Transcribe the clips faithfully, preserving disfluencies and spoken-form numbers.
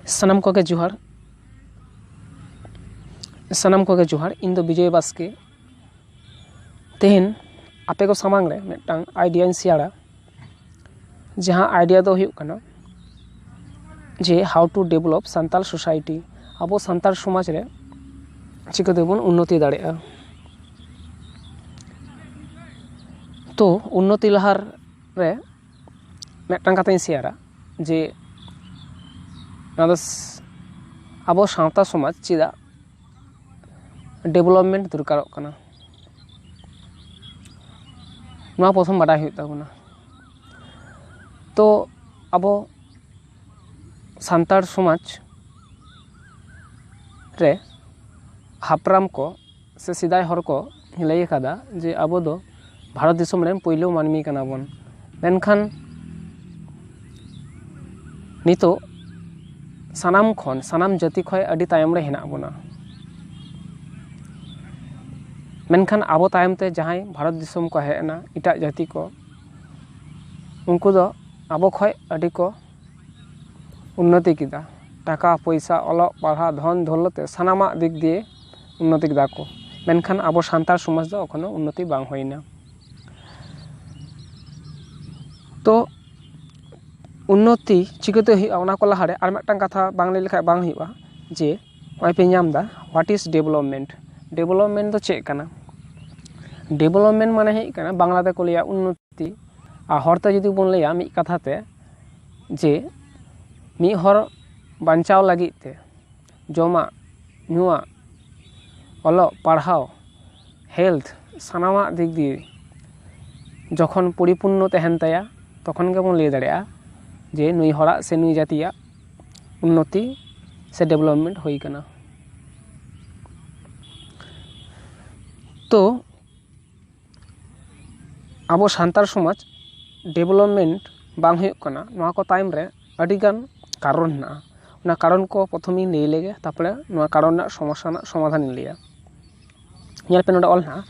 ᱥᱟᱱᱟᱢ ᱠᱚᱜᱮ ᱡᱚᱦᱟᱨ᱾ ᱥᱟᱱᱟᱢ ᱠᱚᱜᱮ ᱡᱚᱦᱟᱨ᱾ ᱤᱧ ᱫᱚ ᱵᱤᱡᱚᱭ ᱵᱟᱥᱠᱮ᱾ ᱛᱮᱦᱮᱧ ᱟᱯᱮ ᱠᱚ ᱥᱟᱢᱟᱝ ᱨᱮ ᱢᱤᱫᱴᱟᱝ ᱟᱭᱰᱤᱭᱟᱧ ᱥᱮᱭᱟᱨᱟ᱾ ᱡᱟᱦᱟᱸ ᱟᱭᱰᱤᱭᱟ ᱫᱚ ᱦᱩᱭᱩᱜ ᱠᱟᱱᱟ ᱡᱮ how to develop Santal society, ᱟᱵᱚ ᱥᱟᱱᱛᱟᱲ ᱥᱚᱢᱟᱡᱽ ᱨᱮ ᱪᱤᱠᱟᱹ ᱛᱮᱵᱚᱱ ᱩᱱᱱᱚᱛᱤ ᱫᱟᱲᱮᱭᱟᱜᱼᱟ᱾ ᱛᱚ ᱩᱱᱱᱚᱛᱤ ᱞᱟᱦᱟ ᱨᱮ ᱢᱤᱫᱴᱟᱝ ᱠᱟᱛᱷᱟᱧ ᱥᱮᱭᱟᱨᱟ ᱡᱮ ᱱᱚᱣᱟ ᱫᱚ ᱥ- ᱟᱵᱚ ᱥᱟᱶᱛᱟ ᱥᱚᱢᱟᱡᱽ ᱪᱮᱫᱟᱜ ᱰᱮᱵᱷᱞᱚᱯᱢᱮᱱᱴ ᱫᱚᱨᱠᱟᱨᱚᱜ ᱠᱟᱱᱟ, ᱱᱚᱣᱟ ᱯᱨᱚᱛᱷᱚᱢ ᱵᱟᱰᱟᱭ ᱦᱩᱭᱩᱜ ᱛᱟᱵᱚᱱᱟ᱾ ᱛᱚ ᱟᱵᱚ ᱥᱟᱱᱛᱟᱲ ᱥᱚᱢᱟᱡᱽ ᱨᱮ ᱦᱟᱯᱲᱟᱢ ᱠᱚ ᱥᱮ ᱥᱮᱫᱟᱭ ᱦᱚᱲ ᱠᱚ ᱞᱟᱹᱭ ᱟᱠᱟᱫᱟ ᱡᱮ ᱟᱵᱚ ᱫᱚ ᱵᱷᱟᱨᱚᱛ ᱫᱤᱥᱚᱢ ᱨᱮᱱ ᱯᱳᱭᱞᱳ ᱢᱟᱹᱱᱢᱤ ᱠᱟᱱᱟ ᱵᱚᱱ᱾ ᱢᱮᱱᱠᱷᱟᱱ ᱱᱤᱛᱚᱜ ᱥᱟᱱᱟᱢ ᱠᱷᱚᱱ, ᱥᱟᱱᱟᱢ ᱡᱟᱹᱛᱤ ᱠᱷᱚᱱ ᱟᱹᱰᱤ ᱛᱟᱭᱚᱢ ᱨᱮ ᱦᱮᱱᱟᱜ ᱵᱚᱱᱟ᱾ ᱢᱮᱱᱠᱷᱟᱱ ᱟᱵᱚ ᱛᱟᱭᱚᱢ ᱛᱮ ᱡᱟᱦᱟᱸᱭ ᱵᱷᱟᱨᱚᱛ ᱫᱤᱥᱚᱢ ᱠᱚ ᱦᱮᱡ ᱮᱱᱟ, ᱮᱴᱟᱜ ᱡᱟᱹᱛᱤ ᱠᱚ, ᱩᱱᱠᱩ ᱫᱚ ᱟᱵᱚ ᱠᱷᱚᱱ ᱟᱹᱰᱤ ᱠᱚ ᱩᱱᱱᱚᱛᱤ ᱠᱮᱫᱟ᱾ ᱴᱟᱠᱟ ᱯᱚᱭᱥᱟ, ᱚᱞᱚᱜ ᱯᱟᱲᱦᱟᱣ, ᱫᱷᱚᱱ ᱫᱚᱞᱚᱛ ᱛᱮ ᱥᱟᱱᱟᱢᱟᱜ ᱫᱤᱠ ᱫᱤᱭᱮ ᱩᱱᱱᱚᱛᱤ ᱠᱮᱫᱟ ᱠᱚ᱾ ᱢᱮᱱᱠᱷᱟᱱ ᱟᱵᱚ ᱥᱟᱱᱛᱟᱲ ᱥᱚᱢᱟᱡᱽ ᱫᱚ ᱮᱠᱷᱚᱱᱳ ᱩᱱᱱᱚᱛᱤ ᱵᱟᱝ ᱦᱩᱭᱱᱟ᱾ ᱛᱚ ᱩᱱᱱᱚᱛᱤ ᱪᱤᱠᱟᱹᱛᱮ ᱦᱩᱭᱩᱜᱼᱟ, ᱚᱱᱟ ᱠᱚ ᱞᱟᱦᱟᱨᱮ ᱟᱨ ᱢᱤᱫᱴᱟᱝ ᱠᱟᱛᱷᱟ ᱵᱟᱝ ᱞᱟᱹᱭ ᱞᱮᱠᱷᱟᱱ ᱵᱟᱝ ᱦᱩᱭᱩᱜᱼᱟ ᱡᱮ ᱱᱚᱜᱼᱚᱭ ᱯᱮ ᱧᱟᱢ ᱮᱫᱟ, what is development? ᱰᱮᱵᱷᱞᱚᱯᱢᱮᱱᱴ ᱫᱚ ᱪᱮᱫ ᱠᱟᱱᱟ? ᱰᱮᱵᱷᱞᱚᱯᱢᱮᱱᱴ ᱢᱟᱱᱮ ᱦᱩᱭᱩᱜ ᱠᱟᱱᱟ, ᱵᱟᱝᱞᱟ ᱛᱮᱠᱚ ᱞᱟᱹᱭᱟ ᱩᱱᱱᱚᱛᱤ, ᱟᱨ ᱦᱚᱲᱛᱮ ᱡᱩᱫᱤ ᱵᱚᱱ ᱞᱟᱹᱭᱟ ᱢᱤᱫ ᱠᱟᱛᱷᱟ ᱛᱮ ᱡᱮ ᱢᱤᱫ ᱦᱚᱲ ᱵᱟᱧᱪᱟᱣ ᱞᱟᱹᱜᱤᱫ ᱛᱮ ᱡᱚᱢᱟᱜ ᱧᱩᱣᱟᱜ, ᱚᱞᱚᱜ ᱯᱟᱲᱦᱟᱣ, ᱦᱮᱞᱛᱷ, ᱥᱟᱱᱟᱢᱟᱜ ᱫᱤᱠ ᱫᱤᱭᱮ ᱡᱚᱠᱷᱚᱱ ᱯᱚᱨᱤᱯᱩᱨᱱᱚ ᱛᱟᱦᱮᱱ ᱛᱟᱭᱟ, ᱛᱚᱠᱷᱚᱱ ᱜᱮᱵᱚᱱ ᱞᱟᱹᱭ ᱫᱟᱲᱮᱭᱟᱜᱼᱟ ᱡᱮ ᱱᱩᱭ ᱦᱚᱲᱟᱜ ᱥᱮ ᱱᱩᱭ ᱡᱟᱹᱛᱤᱭᱟᱜ ᱩᱱᱱᱚᱛᱤ ᱥᱮ ᱰᱮᱵᱷᱞᱚᱯᱢᱮᱱᱴ ᱦᱩᱭ ᱠᱟᱱᱟ᱾ ᱛᱚ ᱟᱵᱚ ᱥᱟᱱᱛᱟᱲ ᱥᱚᱢᱟᱡᱽ ᱰᱮᱵᱷᱞᱚᱯᱢᱮᱱᱴ ᱵᱟᱝ ᱦᱩᱭᱩᱜ ᱠᱟᱱᱟ, ᱱᱚᱣᱟ ᱠᱚ ᱛᱟᱭᱚᱢ ᱨᱮ ᱟᱹᱰᱤᱜᱟᱱ ᱠᱟᱨᱚᱱ ᱦᱮᱱᱟᱜᱼᱟ᱾ ᱚᱱᱟ ᱠᱟᱨᱚᱱ ᱠᱚ ᱯᱨᱚᱛᱷᱚᱢᱤᱧ ᱞᱟᱹᱭ ᱞᱮᱜᱮ, ᱛᱟᱨᱯᱚᱨᱮ ᱱᱚᱣᱟ ᱠᱟᱨᱚᱱ ᱨᱮᱱᱟᱜ ᱥᱚᱢᱚᱥᱥᱟ ᱨᱮᱱᱟᱜ ᱥᱚᱢᱟᱫᱷᱟᱱᱤᱧ ᱞᱟᱹᱭᱟ᱾ ᱧᱮᱞ ᱯᱮ, ᱱᱚᱰᱮ ᱚᱞ ᱦᱮᱱᱟᱜᱼᱟ,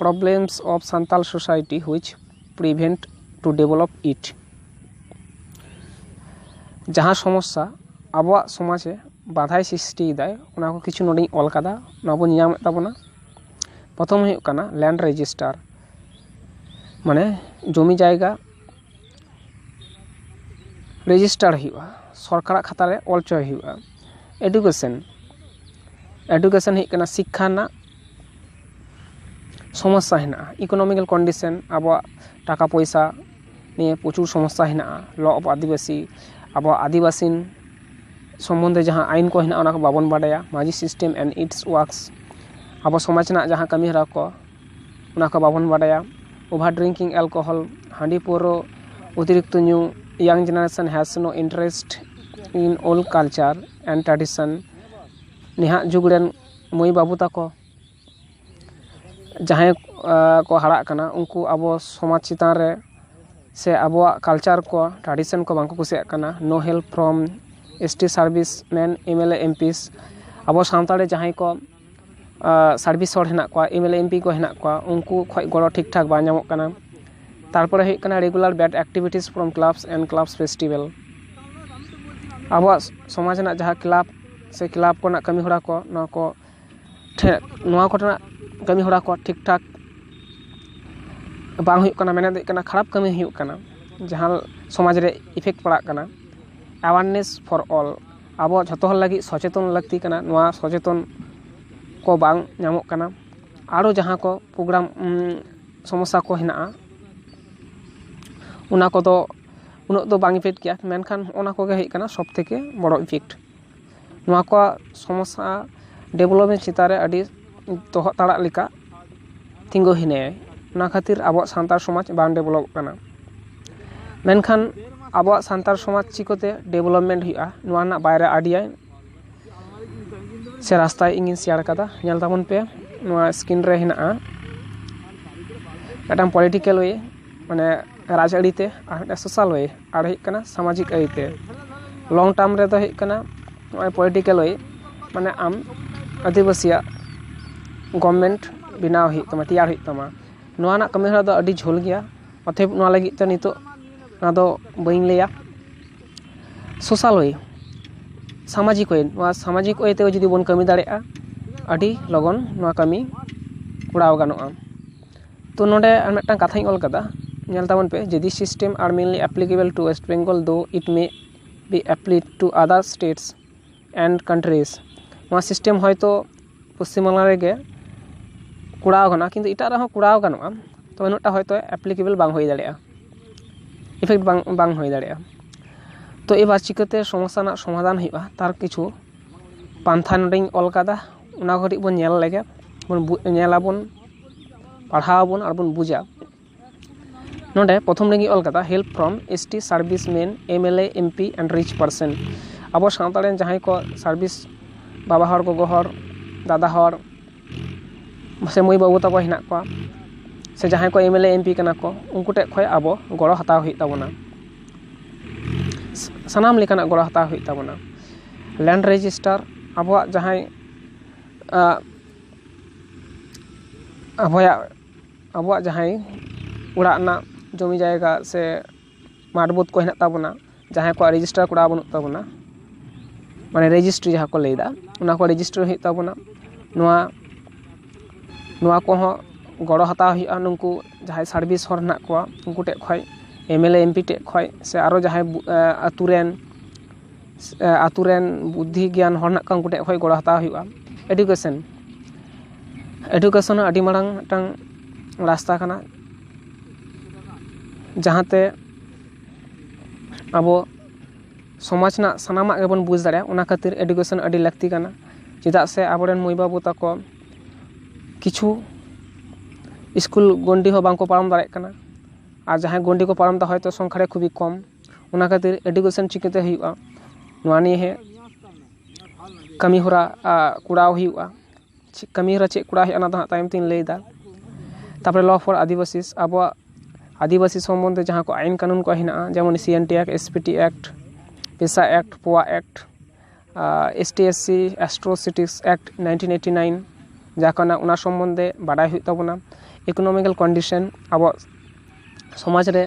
problems of Santal society which prevent to develop it᱾ ᱡᱟᱦᱟᱸ ᱥᱚᱢᱚᱥᱥᱟ ᱟᱵᱚᱣᱟᱜ ᱥᱚᱢᱟᱡᱽ ᱨᱮ ᱵᱟᱫᱷᱟᱭ ᱥᱨᱤᱥᱴᱤᱭᱮᱫᱟᱭ, ᱚᱱᱟ ᱠᱚ ᱠᱤᱪᱷᱩ ᱱᱚᱰᱮᱧ ᱚᱞ ᱠᱟᱫᱟ, ᱚᱱᱟ ᱵᱚᱱ ᱧᱮᱞ ᱧᱟᱢᱮᱫ ᱛᱟᱵᱚᱱᱟ᱾ ᱯᱨᱚᱛᱷᱚᱢ ᱦᱩᱭᱩᱜ ᱠᱟᱱᱟ ᱞᱮᱱᱰ ᱨᱮᱡᱤᱥᱴᱟᱨ, ᱢᱟᱱᱮ ᱡᱚᱢᱤ ᱡᱟᱭᱜᱟ ᱨᱮᱡᱤᱥᱴᱟᱨ ᱦᱩᱭᱩᱜᱼᱟ, ᱥᱚᱨᱠᱟᱨᱟᱜ ᱠᱷᱟᱛᱟ ᱨᱮ ᱚᱞ ᱦᱚᱪᱚᱭ ᱦᱩᱭᱩᱜᱼᱟ᱾ ᱮᱰᱩᱠᱮᱥᱚᱱ, ᱮᱰᱩᱠᱮᱥᱚᱱ ᱦᱩᱭᱩᱜ ᱠᱟᱱᱟ ᱥᱤᱠᱠᱷᱟ ᱨᱮᱱᱟᱜ ᱥᱚᱢᱚᱥᱥᱟ ᱦᱮᱱᱟᱜᱼᱟ᱾ ᱤᱠᱳᱱᱚᱢᱤᱠᱮᱞ ᱠᱚᱱᱰᱤᱥᱚᱱ, ᱟᱵᱚᱣᱟᱜ ᱴᱟᱠᱟ ᱯᱚᱭᱥᱟ ᱱᱤᱭᱮ ᱯᱨᱚᱪᱩᱨ ᱥᱚᱢᱚᱥᱥᱟ ᱦᱮᱱᱟᱜᱼᱟ᱾ ᱞᱚ ᱚᱯᱷ ᱟᱹᱫᱤᱵᱟᱹᱥᱤ, ᱟᱵᱚᱣᱟᱜ ᱟᱹᱫᱤᱵᱟᱹᱥᱤ ᱥᱚᱢᱵᱚᱱᱫᱷᱮ ᱡᱟᱦᱟᱸ ᱟᱭᱤᱱ ᱠᱚ ᱦᱮᱱᱟᱜᱼᱟ, ᱚᱱᱟ ᱠᱚ ᱵᱟᱵᱚᱱ ᱵᱟᱰᱟᱭᱟ᱾ ᱢᱟᱹᱡᱷᱤ ᱥᱤᱥᱴᱮᱢ and its works, ᱟᱵᱚ ᱥᱚᱢᱟᱡᱽ ᱨᱮᱱᱟᱜ ᱡᱟᱦᱟᱸ ᱠᱟᱹᱢᱤ ᱦᱚᱨᱟ ᱠᱚ, ᱚᱱᱟ ᱠᱚ ᱵᱟᱵᱚᱱ ᱵᱟᱰᱟᱭᱟ᱾ ᱳᱵᱷᱟᱨ ᱰᱨᱤᱝᱠᱤᱝ, ᱮᱞᱠᱳᱦᱚᱞ, ᱦᱟᱺᱰᱤ ᱯᱟᱹᱣᱨᱟᱹ ᱚᱛᱤᱨᱤᱠᱛᱚ ᱧᱩ, young generation has no interest in old culture and tradition᱾ ᱱᱟᱦᱟᱜ ᱡᱩᱜᱽ ᱨᱮᱱ ᱢᱟᱹᱭ ᱵᱟᱹᱵᱩ ᱛᱟᱠᱚ ᱡᱟᱦᱟᱸᱭ ᱠᱚ ᱦᱟᱨᱟᱜ ᱠᱟᱱᱟ, ᱩᱱᱠᱩ ᱟᱵᱚ ᱥᱚᱢᱟᱡᱽ ᱪᱮᱛᱟᱱ ᱨᱮ ᱥᱮ ᱟᱵᱚᱣᱟᱜ ᱠᱟᱞᱪᱟᱨ ᱠᱚ, ᱴᱨᱟᱰᱤᱥᱚᱱ ᱠᱚ ᱵᱟᱝ ᱠᱚ ᱠᱩᱥᱤᱭᱟᱜ ᱠᱟᱱᱟ᱾ No help from S T servicemen, M L A, M Ps᱾ ᱟᱵᱚ ᱥᱟᱶᱛᱟ ᱨᱮ ᱡᱟᱦᱟᱸᱭ ᱠᱚ ᱥᱟᱨᱵᱷᱤᱥ ᱦᱚᱲ ᱦᱮᱱᱟᱜ ᱠᱚᱣᱟ, M L A, M P ᱠᱚ ᱦᱮᱱᱟᱜ ᱠᱚᱣᱟ, ᱩᱱᱠᱩ ᱠᱷᱚᱱ ᱜᱚᱲᱚ ᱴᱷᱤᱠ ᱴᱷᱟᱠ ᱵᱟᱝ ᱧᱟᱢᱚᱜ ᱠᱟᱱᱟ᱾ ᱛᱟᱨᱯᱚᱨᱮ ᱦᱩᱭᱩᱜ ᱠᱟᱱᱟ regular bad activities from clubs and clubs festival᱾ ᱟᱵᱚᱣᱟᱜ ᱥᱚᱢᱟᱡᱽ ᱨᱮᱱᱟᱜ ᱡᱟᱦᱟᱸ ᱠᱞᱟᱵᱽ ᱥᱮ ᱠᱞᱟᱵᱽ ᱠᱚᱨᱮᱱᱟᱜ ᱠᱟᱹᱢᱤ ᱦᱚᱨᱟ ᱠᱚ, ᱱᱚᱣᱟ ᱠᱚ ᱴᱷᱮᱱ, ᱱᱚᱣᱟ ᱠᱚᱨᱮᱱᱟᱜ ᱠᱟᱹᱢᱤ ᱦᱚᱨᱟ ᱠᱚ ᱴᱷᱤᱠ ᱴᱷᱟᱠ ᱵᱟᱝ ᱦᱩᱭᱩᱜ ᱠᱟᱱᱟ, ᱢᱮᱱᱮᱫ ᱦᱩᱭᱩᱜ ᱠᱟᱱᱟ ᱠᱷᱟᱨᱟᱯ ᱠᱟᱹᱢᱤ ᱦᱩᱭᱩᱜ ᱠᱟᱱᱟ, ᱡᱟᱦᱟᱸ ᱥᱚᱢᱟᱡᱽ ᱨᱮ ᱤᱯᱷᱮᱠᱴ ᱯᱟᱲᱟᱜ ᱠᱟᱱᱟ᱾ Awareness for all, ᱟᱵᱚ ᱡᱷᱚᱛᱚ ᱦᱚᱲ ᱞᱟᱹᱜᱤᱫ ᱥᱚᱪᱮᱛᱚᱱ ᱞᱟᱹᱠᱛᱤ ᱠᱟᱱᱟ᱾ ᱱᱚᱣᱟ ᱥᱚᱪᱮᱛᱚᱱ ᱠᱚ ᱵᱟᱝ ᱧᱟᱢᱚᱜ ᱠᱟᱱᱟ᱾ ᱟᱨᱚ ᱡᱟᱦᱟᱸ ᱠᱚ ᱯᱨᱳᱜᱨᱟᱢ, ᱩᱢ, ᱥᱚᱢᱚᱥᱥᱟ ᱠᱚ ᱦᱮᱱᱟᱜᱼᱟ, ᱚᱱᱟ ᱠᱚᱫᱚ ᱩᱱᱟᱹᱜ ᱫᱚ ᱵᱟᱝ ᱤᱯᱷᱮᱠᱴ ᱜᱮᱭᱟ, ᱢᱮᱱᱠᱷᱟᱱ ᱚᱱᱟ ᱠᱚᱜᱮ ᱦᱩᱭᱩᱜ ᱠᱟᱱᱟ ᱥᱚᱵ ᱛᱷᱮᱠᱮ ᱵᱚᱲᱚ ᱤᱯᱷᱮᱠᱴ᱾ ᱱᱚᱣᱟ ᱠᱚ ᱥᱚᱢᱚᱥᱥᱟ ᱰᱮᱵᱷᱞᱚᱯᱢᱮᱱᱴ ᱪᱮᱛᱟᱱ ᱨᱮ ᱟᱹᱰᱤ ᱛᱚᱦᱚᱫ ᱛᱟᱲᱟᱜ ᱞᱮᱠᱟ ᱛᱤᱸᱜᱩ ᱦᱤᱱᱟᱹᱭᱟ᱾ ᱚᱱᱟ ᱠᱷᱟᱹᱛᱤᱨ ᱟᱵᱚᱣᱟᱜ ᱥᱟᱱᱛᱟᱲ ᱥᱚᱢᱟᱡᱽ ᱵᱟᱝ ᱰᱮᱵᱷᱞᱚᱯᱚᱜ ᱠᱟᱱᱟ᱾ ᱢᱮᱱᱠᱷᱟᱱ ᱟᱵᱚᱣᱟᱜ ᱥᱟᱱᱛᱟᱲ ᱥᱚᱢᱟᱡᱽ ᱪᱤᱠᱟᱹᱛᱮ ᱰᱮᱵᱷᱞᱚᱯᱢᱮᱱᱴ ᱦᱩᱭᱩᱜᱼᱟ, ᱱᱚᱣᱟ ᱨᱮᱱᱟᱜ ᱵᱟᱭᱨᱮ ᱟᱭᱰᱤᱭᱟ ᱥᱮ ᱨᱟᱥᱛᱟ ᱤᱧᱤᱧ ᱥᱮᱭᱟᱨ ᱠᱟᱫᱟ᱾ ᱧᱮᱞ ᱛᱟᱵᱚᱱ ᱯᱮ, ᱱᱚᱣᱟ ᱥᱠᱨᱤᱱ ᱨᱮ ᱦᱮᱱᱟᱜᱼᱟ ᱢᱤᱫᱴᱟᱝ ᱯᱚᱞᱤᱴᱤᱠᱮᱞ ᱳᱭᱮ, ᱢᱟᱱᱮ ᱨᱟᱡᱽᱟᱹᱨᱤ ᱛᱮ, ᱟᱨ ᱢᱤᱫᱴᱟᱝ ᱥᱳᱥᱟᱞ ᱳᱭᱮ, ᱟᱨ ᱦᱩᱭᱩᱜ ᱠᱟᱱᱟ ᱥᱟᱢᱟᱡᱤᱠ ᱟᱹᱨᱤ ᱛᱮ᱾ ᱞᱚᱝ ᱴᱟᱨᱢ ᱨᱮᱫᱚ ᱦᱩᱭᱩᱜ ᱠᱟᱱᱟ ᱱᱚᱜᱼᱚᱭ ᱯᱚᱞᱤᱴᱤᱠᱮᱞ ᱳᱭᱮ, ᱢᱟᱱᱮ ᱟᱢ ᱟᱹᱫᱤᱵᱟᱹᱥᱤᱭᱟᱜ ᱜᱚᱵᱷᱢᱮᱱᱴ ᱵᱮᱱᱟᱣ ᱦᱩᱭᱩᱜ ᱛᱟᱢᱟ, ᱛᱮᱭᱟᱨ ᱦᱩᱭᱩᱜ ᱛᱟᱢᱟ᱾ ᱱᱚᱣᱟ ᱨᱮᱱᱟᱜ ᱠᱟᱹᱢᱤ ᱦᱚᱨᱟ ᱫᱚ ᱟᱹᱰᱤ ᱡᱷᱟᱹᱞ ᱜᱮᱭᱟ, ᱚᱛᱚᱮᱵ ᱱᱚᱣᱟ ᱞᱟᱹᱜᱤᱫ ᱛᱮ ᱱᱤᱛᱚᱜ ᱚᱱᱟ ᱫᱚ ᱵᱟᱹᱧ ᱞᱟᱹᱭᱟ᱾ ᱥᱳᱥᱟᱞ ᱳᱭᱮ, ᱥᱟᱢᱟᱡᱤᱠ ᱳᱭᱮ, ᱱᱚᱣᱟ ᱥᱟᱢᱟᱡᱤᱠ ᱳᱭᱮ ᱛᱮ ᱡᱩᱫᱤ ᱵᱚᱱ ᱠᱟᱹᱢᱤ ᱫᱟᱲᱮᱭᱟᱜᱼᱟ, ᱟᱹᱰᱤ ᱞᱚᱜᱚᱱ ᱱᱚᱣᱟ ᱠᱟᱹᱢᱤ ᱠᱚᱨᱟᱣ ᱜᱟᱱᱚᱜᱼᱟ᱾ ᱛᱚ ᱱᱚᱰᱮ ᱟᱨ ᱢᱤᱫᱴᱟᱝ ᱠᱟᱛᱷᱟᱧ ᱚᱞ ᱠᱟᱫᱟ, ᱧᱮᱞ ᱛᱟᱵᱚᱱ ᱯᱮ, "These system are mainly applicable to West Bengal, though it may be applied to other states and countries." ᱱᱚᱣᱟ ᱥᱤᱥᱴᱮᱢ ᱦᱚᱭᱛᱳ ᱯᱚᱥᱪᱤᱢᱵᱟᱝᱞᱟ ᱨᱮᱜᱮ ᱠᱚᱨᱟᱣ ᱜᱟᱱᱚᱜᱼᱟ, ᱠᱤᱱᱛᱩ ᱮᱴᱟᱜ ᱨᱮᱦᱚᱸ ᱠᱚᱨᱟᱣ ᱜᱟᱱᱚᱜᱼᱟ, ᱛᱚ ᱩᱱᱟᱹᱜᱴᱟ ᱦᱚᱭᱛᱳ ᱮᱯᱞᱤᱠᱮᱵᱚᱞ ᱵᱟᱝ ᱦᱩᱭ ᱫᱟᱲᱮᱭᱟᱜᱼᱟ, ᱤᱯᱷᱮᱠᱴ ᱵᱟᱝ, ᱵᱟᱝ ᱦᱩᱭ ᱫᱟᱲᱮᱭᱟᱜᱼᱟ᱾ ᱛᱚ ᱮᱵᱟᱨ ᱪᱤᱠᱟᱹᱛᱮ ᱥᱚᱢᱚᱥᱥᱟ ᱨᱮᱱᱟᱜ ᱥᱚᱢᱟᱫᱷᱟᱱ ᱦᱩᱭᱩᱜᱼᱟ, ᱛᱟᱨ ᱠᱤᱪᱷᱩ ᱯᱟᱱᱛᱷᱟ ᱱᱚᱰᱮᱧ ᱚᱞ ᱠᱟᱫᱟ, ᱚᱱᱟ ᱠᱚ ᱠᱟᱹᱴᱤᱡ ᱵᱚᱱ ᱧᱮᱞ ᱞᱮᱜᱮ, ᱵᱚᱱ ᱵᱩ-, ᱧᱮᱞᱟᱵᱚᱱ, ᱯᱟᱲᱦᱟᱣ ᱟᱵᱚᱱ ᱟᱨ ᱵᱚᱱ ᱵᱩᱡᱟ᱾ ᱱᱚᱰᱮ ᱯᱨᱚᱛᱷᱚᱢ ᱨᱮᱜᱮ ᱚᱞ ᱠᱟᱫᱟ, "Help from S T servicemen, M L A, M P and rich person." ᱟᱵᱚ ᱥᱟᱶᱛᱟ ᱨᱮᱱ ᱡᱟᱦᱟᱸᱭ ᱠᱚ ᱥᱟᱨᱵᱷᱤᱥ, ᱵᱟᱵᱟ ᱦᱚᱲ, ᱜᱚᱜᱚ ᱦᱚᱲ, ᱫᱟᱫᱟ ᱦᱚᱲ, ᱥᱮ ᱢᱟᱹᱭ ᱵᱟᱹᱵᱩ ᱛᱟᱠᱚ ᱦᱮᱱᱟᱜ ᱠᱚᱣᱟ, ᱥᱮ ᱡᱟᱦᱟᱸᱭ ᱠᱚ M L A, M P ᱠᱟᱱᱟ ᱠᱚ, ᱩᱱᱠᱩ ᱴᱷᱮᱱ ᱠᱷᱚᱱ ᱟᱵᱚ ᱜᱚᱲᱚ ᱦᱟᱛᱟᱣ ᱦᱩᱭᱩᱜ ᱛᱟᱵᱚᱱᱟ᱾ ᱥᱟᱱᱟᱢ ᱞᱮᱠᱟᱱᱟᱜ ᱜᱚᱲᱚ ᱦᱟᱛᱟᱣ ᱦᱩᱭᱩᱜ ᱛᱟᱵᱚᱱᱟ᱾ ᱞᱮᱱᱰ ᱨᱮᱡᱤᱥᱴᱟᱨ, ᱟᱵᱚᱣᱟᱜ ᱡᱟᱦᱟᱸᱭ, ᱟᱜ, ᱟᱵᱚᱭᱟᱜ, ᱟᱵᱚᱣᱟᱜ ᱡᱟᱦᱟᱸᱭ ᱚᱲᱟᱜ ᱨᱮᱱᱟᱜ ᱡᱚᱢᱤ ᱡᱟᱭᱜᱟ ᱥᱮ ᱢᱟᱴᱷ ᱵᱟᱹᱫᱽ ᱠᱚ ᱦᱮᱱᱟᱜ ᱛᱟᱵᱚᱱᱟ, ᱡᱟᱦᱟᱸᱭ ᱠᱚᱣᱟᱜ ᱨᱮᱡᱤᱥᱴᱟᱨ ᱠᱚᱨᱟᱣ ᱵᱟᱹᱱᱩᱜ ᱛᱟᱵᱚᱱᱟ, ᱢᱟᱱᱮ ᱨᱮᱡᱤᱥᱴᱨᱤ ᱡᱟᱦᱟᱸ ᱠᱚ ᱞᱟᱹᱭᱫᱟ, ᱚᱱᱟ ᱠᱚ ᱨᱮᱡᱤᱥᱴᱟᱨ ᱦᱩᱭᱩᱜ ᱛᱟᱵᱚᱱᱟ᱾ ᱱᱚᱣᱟ, ᱱᱚᱣᱟ ᱠᱚᱦᱚᱸ ᱜᱚᱲᱚ ᱦᱟᱛᱟᱣ ᱦᱩᱭᱩᱜᱼᱟ᱾ ᱱᱩᱠᱩ ᱡᱟᱦᱟᱸᱭ ᱥᱟᱨᱵᱷᱤᱥ ᱦᱚᱲ ᱦᱮᱱᱟᱜ ᱠᱚᱣᱟ, ᱩᱱᱠᱩ ᱴᱷᱮᱱ ᱠᱷᱚᱱ, M L A, M P ᱴᱷᱮᱱ ᱠᱷᱚᱱ, ᱥᱮ ᱟᱨᱚ ᱡᱟᱦᱟᱸᱭ ᱵᱩ-, ᱮ, ᱟᱛᱳ ᱨᱮᱱ, ᱮ, ᱟᱛᱳ ᱨᱮᱱ ᱵᱩᱫᱽᱫᱷᱤ ᱜᱮᱭᱟᱱ ᱦᱚᱲ ᱦᱮᱱᱟᱜ ᱠᱚᱣᱟ, ᱩᱱᱠᱩ ᱴᱷᱮᱱ ᱠᱷᱚᱱ ᱜᱚᱲᱚ ᱦᱟᱛᱟᱣ ᱦᱩᱭᱩᱜᱼᱟ᱾ ᱮᱰᱩᱠᱮᱥᱚᱱ, ᱮᱰᱩᱠᱮᱥᱚᱱ ᱦᱚᱸ ᱟᱹᱰᱤ ᱢᱟᱨᱟᱝ ᱢᱤᱫᱴᱟᱝ ᱨᱟᱥᱛᱟ ᱠᱟᱱᱟ, ᱡᱟᱦᱟᱸᱛᱮ ᱟᱵᱚ ᱥᱚᱢᱟᱡᱽ ᱨᱮᱱᱟᱜ ᱥᱟᱱᱟᱢᱟᱜ ᱜᱮᱵᱚᱱ ᱵᱩᱡᱽ ᱫᱟᱲᱮᱭᱟᱜᱼᱟ᱾ ᱚᱱᱟ ᱠᱷᱟᱹᱛᱤᱨ ᱮᱰᱩᱠᱮᱥᱚᱱ ᱟᱹᱰᱤ ᱞᱟᱹᱠᱛᱤ ᱠᱟᱱᱟ, ᱪᱮᱫᱟᱜ ᱥᱮ ᱟᱵᱚᱨᱮᱱ ᱢᱟᱹᱭ ᱵᱟᱹᱵᱩ ᱛᱟᱠᱚ ᱠᱤᱪᱷᱩ ᱥᱠᱩᱞ ᱜᱚᱱᱰᱤ ᱦᱚᱸ ᱵᱟᱝᱠᱚ ᱯᱟᱨᱚᱢ ᱫᱟᱲᱮᱭᱟᱜ ᱠᱟᱱᱟ, ᱟᱨ ᱡᱟᱦᱟᱸᱭ ᱜᱚᱱᱰᱤ ᱠᱚ ᱯᱟᱨᱚᱢ ᱮᱫᱟ, ᱦᱚᱭᱛᱳ ᱥᱚᱝᱠᱷᱟ ᱨᱮ ᱠᱷᱩᱵᱤ ᱠᱚᱢ᱾ ᱚᱱᱟ ᱠᱷᱟᱹᱛᱤᱨ ᱮᱰᱩᱠᱮᱥᱚᱱ ᱪᱤᱠᱟᱹᱛᱮ ᱦᱩᱭᱩᱜᱼᱟ, ᱱᱚᱣᱟ ᱱᱤᱭᱮ ᱠᱟᱹᱢᱤ ᱦᱚᱨᱟ, ᱟ, ᱠᱚᱨᱟᱣ ᱦᱩᱭᱩᱜᱼᱟ᱾ ᱪᱮᱫ ᱠᱟᱹᱢᱤ ᱦᱚᱨᱟ ᱪᱮᱫ ᱠᱚᱨᱟᱣ ᱦᱩᱭᱩᱜᱼᱟ, ᱚᱱᱟ ᱫᱚ ᱦᱟᱸᱜ ᱛᱟᱭᱚᱢ ᱛᱤᱧ ᱞᱟᱹᱭᱫᱟ᱾ ᱛᱟᱨᱯᱚᱨᱮ law for ᱟᱹᱫᱤᱵᱟᱹᱥᱤ, ᱟᱵᱚᱣᱟᱜ ᱟᱹᱫᱤᱵᱟᱹᱥᱤ ᱥᱚᱢᱵᱚᱱᱫᱷᱮ ᱡᱟᱦᱟᱸ ᱠᱚ ᱟᱭᱤᱱ ᱠᱟᱹᱱᱩᱱ ᱠᱚ ᱦᱮᱱᱟᱜᱼᱟ, ᱡᱮᱢᱚᱱ C N T Act, S P T Act, PESA Act, POA Act, ᱟ, S T S C Atrocities Act nineteen eighty nine ᱡᱟᱦᱟᱸ ᱠᱟᱱᱟ, ᱚᱱᱟ ᱥᱚᱢᱵᱚᱱᱫᱷᱮ ᱵᱟᱰᱟᱭ ᱦᱩᱭᱩᱜ ᱛᱟᱵᱚᱱᱟ᱾ Economical condition, ᱟᱵᱚᱣᱟᱜ ᱥᱚᱢᱟᱡᱽ ᱨᱮ,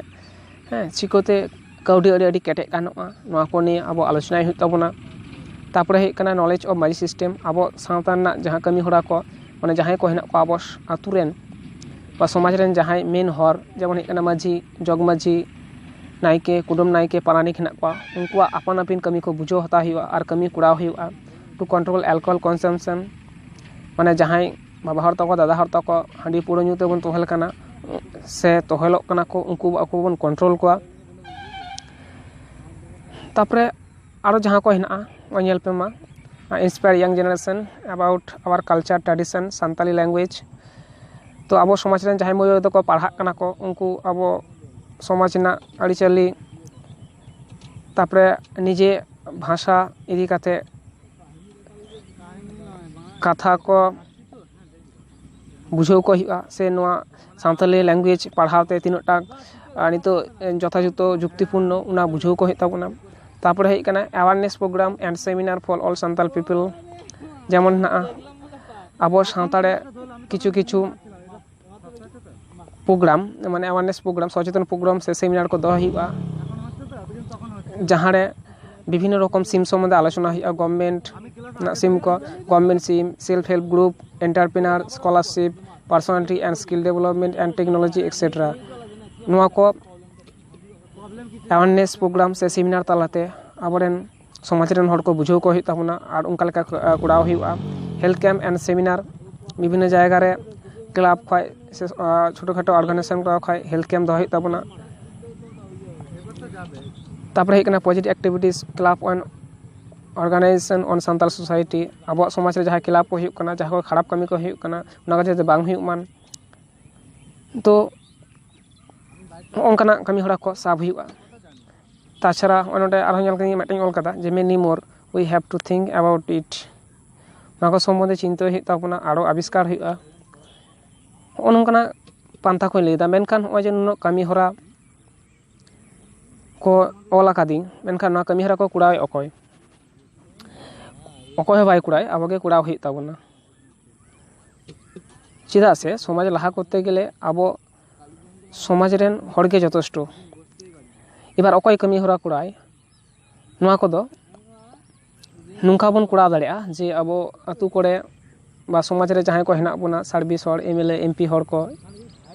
ᱦᱮᱸ, ᱪᱤᱠᱟᱹᱛᱮ ᱠᱟᱹᱣᱰᱤ ᱟᱹᱨᱤ ᱟᱹᱰᱤ ᱠᱮᱴᱮᱡ ᱜᱟᱱᱚᱜᱼᱟ, ᱱᱚᱣᱟ ᱠᱚ ᱱᱤᱭᱮ ᱟᱵᱚ ᱟᱞᱳᱪᱚᱱᱟᱭ ᱦᱩᱭᱩᱜ ᱛᱟᱵᱚᱱᱟ᱾ ᱛᱟᱨᱯᱚᱨᱮ ᱦᱩᱭᱩᱜ ᱠᱟᱱᱟ knowledge of ᱢᱟᱹᱡᱷᱤ system, ᱟᱵᱚ ᱥᱟᱶᱛᱟ ᱨᱮᱱᱟᱜ ᱡᱟᱦᱟᱸ ᱠᱟᱹᱢᱤ ᱦᱚᱨᱟ ᱠᱚ, ᱢᱟᱱᱮ ᱡᱟᱦᱟᱸᱭ ᱠᱚ ᱦᱮᱱᱟᱜ ᱠᱚᱣᱟ ᱟᱵᱚ ᱟᱹᱛᱩ ᱨᱮᱱ ᱵᱟ ᱥᱚᱢᱟᱡᱽ ᱨᱮᱱ ᱡᱟᱦᱟᱸᱭ ᱢᱮᱱ ᱦᱚᱲ, ᱡᱮᱢᱚᱱ ᱦᱩᱭᱩᱜ ᱠᱟᱱᱟ ᱢᱟᱹᱡᱷᱤ, ᱡᱚᱜᱽ ᱢᱟᱹᱡᱷᱤ, ᱱᱟᱭᱠᱮ, ᱠᱩᱰᱟᱹᱢ ᱱᱟᱭᱠᱮ, ᱯᱟᱨᱟᱱᱤᱠ ᱦᱮᱱᱟᱜ ᱠᱚᱣᱟ, ᱩᱱᱠᱩᱣᱟᱜ ᱟᱯᱟᱱ ᱟᱹᱯᱤᱱ ᱠᱟᱹᱢᱤ ᱠᱚ ᱵᱩᱡᱷᱟᱹᱣ ᱦᱟᱛᱟᱣ ᱦᱩᱭᱩᱜᱼᱟ ᱟᱨ ᱠᱟᱹᱢᱤ ᱠᱚᱨᱟᱣ ᱦᱩᱭᱩᱜᱼᱟ᱾ To control alcohol consumption, ᱢᱟᱱᱮ ᱡᱟᱦᱟᱸᱭ ᱵᱟᱵᱟ ᱦᱚᱲ ᱛᱟᱠᱚ, ᱫᱟᱫᱟ ᱦᱚᱲ ᱛᱟᱠᱚ ᱦᱟᱺᱰᱤ ᱯᱟᱹᱣᱨᱟᱹ ᱧᱩ ᱛᱮᱵᱚᱱ ᱛᱚᱦᱮᱞ ᱠᱟᱱᱟ ᱥᱮ ᱛᱚᱦᱮᱞᱚᱜ ᱠᱟᱱᱟ ᱠᱚ, ᱩᱱᱠᱩ ᱟᱠᱚ ᱵᱚᱱ control ᱠᱚᱣᱟ᱾ ᱛᱟᱯᱚᱨᱮ ᱟᱨᱚ ᱡᱟᱦᱟᱸ ᱠᱚ ᱦᱮᱱᱟᱜᱼᱟ, ᱚᱱᱟ ᱧᱮᱞ ᱯᱮ ᱢᱟ, inspire young generation about our culture, tradition, Santali language᱾ ᱛᱚ ᱟᱵᱚ ᱥᱚᱢᱟᱡᱽ ᱨᱮᱱ ᱡᱟᱦᱟᱸᱭ ᱢᱟᱹᱭ ᱵᱟᱹᱵᱩ ᱛᱟᱠᱚ ᱯᱟᱲᱦᱟᱜ ᱠᱟᱱᱟ ᱠᱚ, ᱩᱱᱠᱩ ᱟᱵᱚ ᱥᱚᱢᱟᱡᱽ ᱨᱮᱱᱟᱜ ᱟᱹᱨᱤᱪᱟᱹᱞᱤ, ᱛᱟᱯᱚᱨᱮ ᱱᱤᱡᱮ ᱵᱷᱟᱥᱟ ᱤᱫᱤ ᱠᱟᱛᱮ ᱠᱟᱛᱷᱟ ᱠᱚ ᱵᱩᱡᱷᱟᱹᱣ ᱠᱚ ᱦᱩᱭᱩᱜᱼᱟ, ᱥᱮ ᱱᱚᱣᱟ ᱥᱟᱱᱛᱟᱞᱤ language ᱯᱟᱲᱦᱟᱣ ᱛᱮ ᱛᱤᱱᱟᱹᱜ ᱴᱟ, ᱟᱨ ᱱᱤᱛᱚᱜ ᱡᱚᱛᱷᱟᱡᱚᱛᱷᱚ ᱡᱩᱠᱛᱤᱯᱩᱨᱱᱚ, ᱚᱱᱟ ᱵᱩᱡᱷᱟᱹᱣ ᱠᱚ ᱦᱩᱭᱩᱜ ᱛᱟᱵᱚᱱᱟ᱾ ᱛᱟᱯᱚᱨᱮ ᱦᱩᱭᱩᱜ ᱠᱟᱱᱟ awareness program and seminar for all Santal people, ᱡᱮᱢᱚᱱ ᱦᱮᱱᱟᱜᱼᱟ ᱟᱵᱚ ᱥᱟᱶᱛᱟ ᱨᱮ ᱠᱤᱪᱷᱩ ᱠᱤᱪᱷᱩ program, ᱢᱟᱱᱮ awareness program, ᱥᱚᱪᱮᱛᱚᱱ program ᱥᱮ seminar ᱠᱚ ᱫᱚᱦᱚ ᱦᱩᱭᱩᱜᱼᱟ, ᱡᱟᱦᱟᱸ ᱨᱮ ᱵᱤᱵᱷᱤᱱᱱᱚ ᱨᱚᱠᱚᱢ ᱥᱤᱢ ᱥᱚᱢᱵᱚᱱᱫᱷᱮ ᱟᱞᱳᱪᱚᱱᱟ ᱦᱩᱭᱩᱜᱼᱟ, government ᱨᱮᱱᱟᱜ ᱥᱤᱢ ᱠᱚ, government sim, self help group, entrepreneur, scholarship, personality and skill development and technology, et cetera. ᱱᱚᱣᱟ ᱠᱚ awareness program ᱥᱮ seminar ᱛᱟᱞᱟᱛᱮ ᱟᱵᱚᱨᱮᱱ ᱥᱚᱢᱟᱡᱽ ᱨᱮᱱ ᱦᱚᱲ ᱠᱚ ᱵᱩᱡᱷᱟᱹᱣ ᱠᱚ ᱦᱩᱭᱩᱜ ᱛᱟᱵᱚᱱᱟ ᱟᱨ ᱚᱱᱠᱟ ᱞᱮᱠᱟ ᱠᱚ-, ᱠᱚᱨᱟᱣ ᱦᱩᱭᱩᱜᱼᱟ᱾ Health camp and seminar, ᱵᱤᱵᱷᱤᱱᱱᱚ ᱡᱟᱭᱜᱟ ᱨᱮ club ᱠᱷᱚᱱ ᱥᱮ, ᱟᱨ ᱪᱷᱳᱴᱳ ᱠᱷᱟᱴᱳ organization ᱠᱚ ᱠᱷᱚᱱ health camp ᱫᱚᱦᱚ ᱦᱩᱭᱩᱜ ᱛᱟᱵᱚᱱᱟ᱾ ᱛᱟᱯᱚᱨᱮ ᱦᱩᱭᱩᱜ ᱠᱟᱱᱟ positive activities, club and organization on Santal society, ᱟᱵᱚᱣᱟᱜ ᱥᱚᱢᱟᱡᱽ ᱨᱮ ᱡᱟᱦᱟᱸ club ᱠᱚ ᱦᱩᱭᱩᱜ ᱠᱟᱱᱟ, ᱡᱟᱦᱟᱸ ᱠᱚ ᱠᱷᱟᱨᱟᱯ ᱠᱟᱹᱢᱤ ᱠᱚ ᱦᱩᱭᱩᱜ ᱠᱟᱱᱟ, ᱚᱱᱟ ᱠᱚ ᱡᱟᱛᱮ ᱵᱟᱝ ᱦᱩᱭᱩᱜ ᱢᱟ᱾ ᱛᱚ ᱦᱚᱸᱜᱼᱚ ᱱᱚᱝᱠᱟᱱᱟᱜ ᱠᱟᱹᱢᱤ ᱦᱚᱨᱟ ᱠᱚ ᱥᱟᱵ ᱦᱩᱭᱩᱜᱼᱟ᱾ ᱛᱟᱪᱷᱟᱲᱟ ᱦᱚᱸᱜᱼᱚᱭ ᱱᱚᱰᱮ ᱟᱨᱦᱚᱸ ᱧᱮᱞ ᱠᱟᱹᱫᱟᱹᱧ, ᱢᱤᱫᱴᱮᱱ ᱚᱞ ᱠᱟᱫᱟ ᱡᱮ many more, we have to think about it᱾ ᱱᱚᱣᱟ ᱠᱚ ᱥᱚᱢᱵᱚᱱᱫᱷᱮ ᱪᱤᱱᱛᱟᱹ ᱦᱩᱭᱩᱜ ᱛᱟᱵᱚᱱᱟ, ᱟᱨᱚ ᱟᱵᱤᱥᱠᱟᱨ ᱦᱩᱭᱩᱜᱼᱟ᱾ ᱦᱚᱸᱜᱼᱚ ᱱᱚᱝᱠᱟᱱᱟᱜ ᱯᱟᱱᱛᱷᱟ ᱠᱚᱧ ᱞᱟᱹᱭᱫᱟ᱾ ᱢᱮᱱᱠᱷᱟᱱ ᱦᱚᱸᱜᱼᱚᱭ ᱡᱮ ᱱᱩᱱᱟᱹᱜ ᱠᱟᱹᱢᱤ ᱦᱚᱨᱟ ᱠᱚ ᱚᱞ ᱟᱠᱟᱫᱤᱧ, ᱢᱮᱱᱠᱷᱟᱱ ᱱᱚᱣᱟ ᱠᱟᱹᱢᱤ ᱦᱚᱨᱟ ᱠᱚ ᱠᱚᱨᱟᱣᱮᱫ ᱚᱠᱚᱭ? ᱚᱠᱚᱭ ᱦᱚᱸ ᱵᱟᱭ ᱠᱚᱨᱟᱣᱮᱫ, ᱟᱵᱚ ᱜᱮ ᱠᱚᱨᱟᱣ ᱦᱩᱭᱩᱜ ᱛᱟᱵᱚᱱᱟ᱾ ᱪᱮᱫᱟᱜ ᱥᱮ ᱥᱚᱢᱟᱡᱽ ᱞᱟᱦᱟ ᱠᱚᱨᱛᱮ ᱜᱮᱞᱮ ᱟᱵᱚ ᱥᱚᱢᱟᱡᱽ ᱨᱮᱱ ᱦᱚᱲ ᱜᱮ ᱡᱚᱛᱷᱮᱥᱴᱚ᱾ ᱮᱵᱟᱨ ᱚᱠᱚᱭ ᱠᱟᱹᱢᱤ ᱦᱚᱨᱟ ᱠᱚᱨᱟᱣᱟᱭ, ᱱᱚᱣᱟ ᱠᱚᱫᱚ ᱱᱚᱝᱠᱟ ᱵᱚᱱ ᱠᱚᱨᱟᱣ ᱫᱟᱲᱮᱭᱟᱜᱼᱟ ᱡᱮ ᱟᱵᱚ ᱟᱹᱛᱩ ᱠᱚᱨᱮ ᱵᱟ ᱥᱚᱢᱟᱡᱽ ᱨᱮ ᱡᱟᱦᱟᱸᱭ ᱠᱚ ᱦᱮᱱᱟᱜ ᱵᱚᱱᱟ, ᱥᱟᱨᱵᱷᱤᱥ ᱦᱚᱲ, M L A, M P ᱦᱚᱲ ᱠᱚ,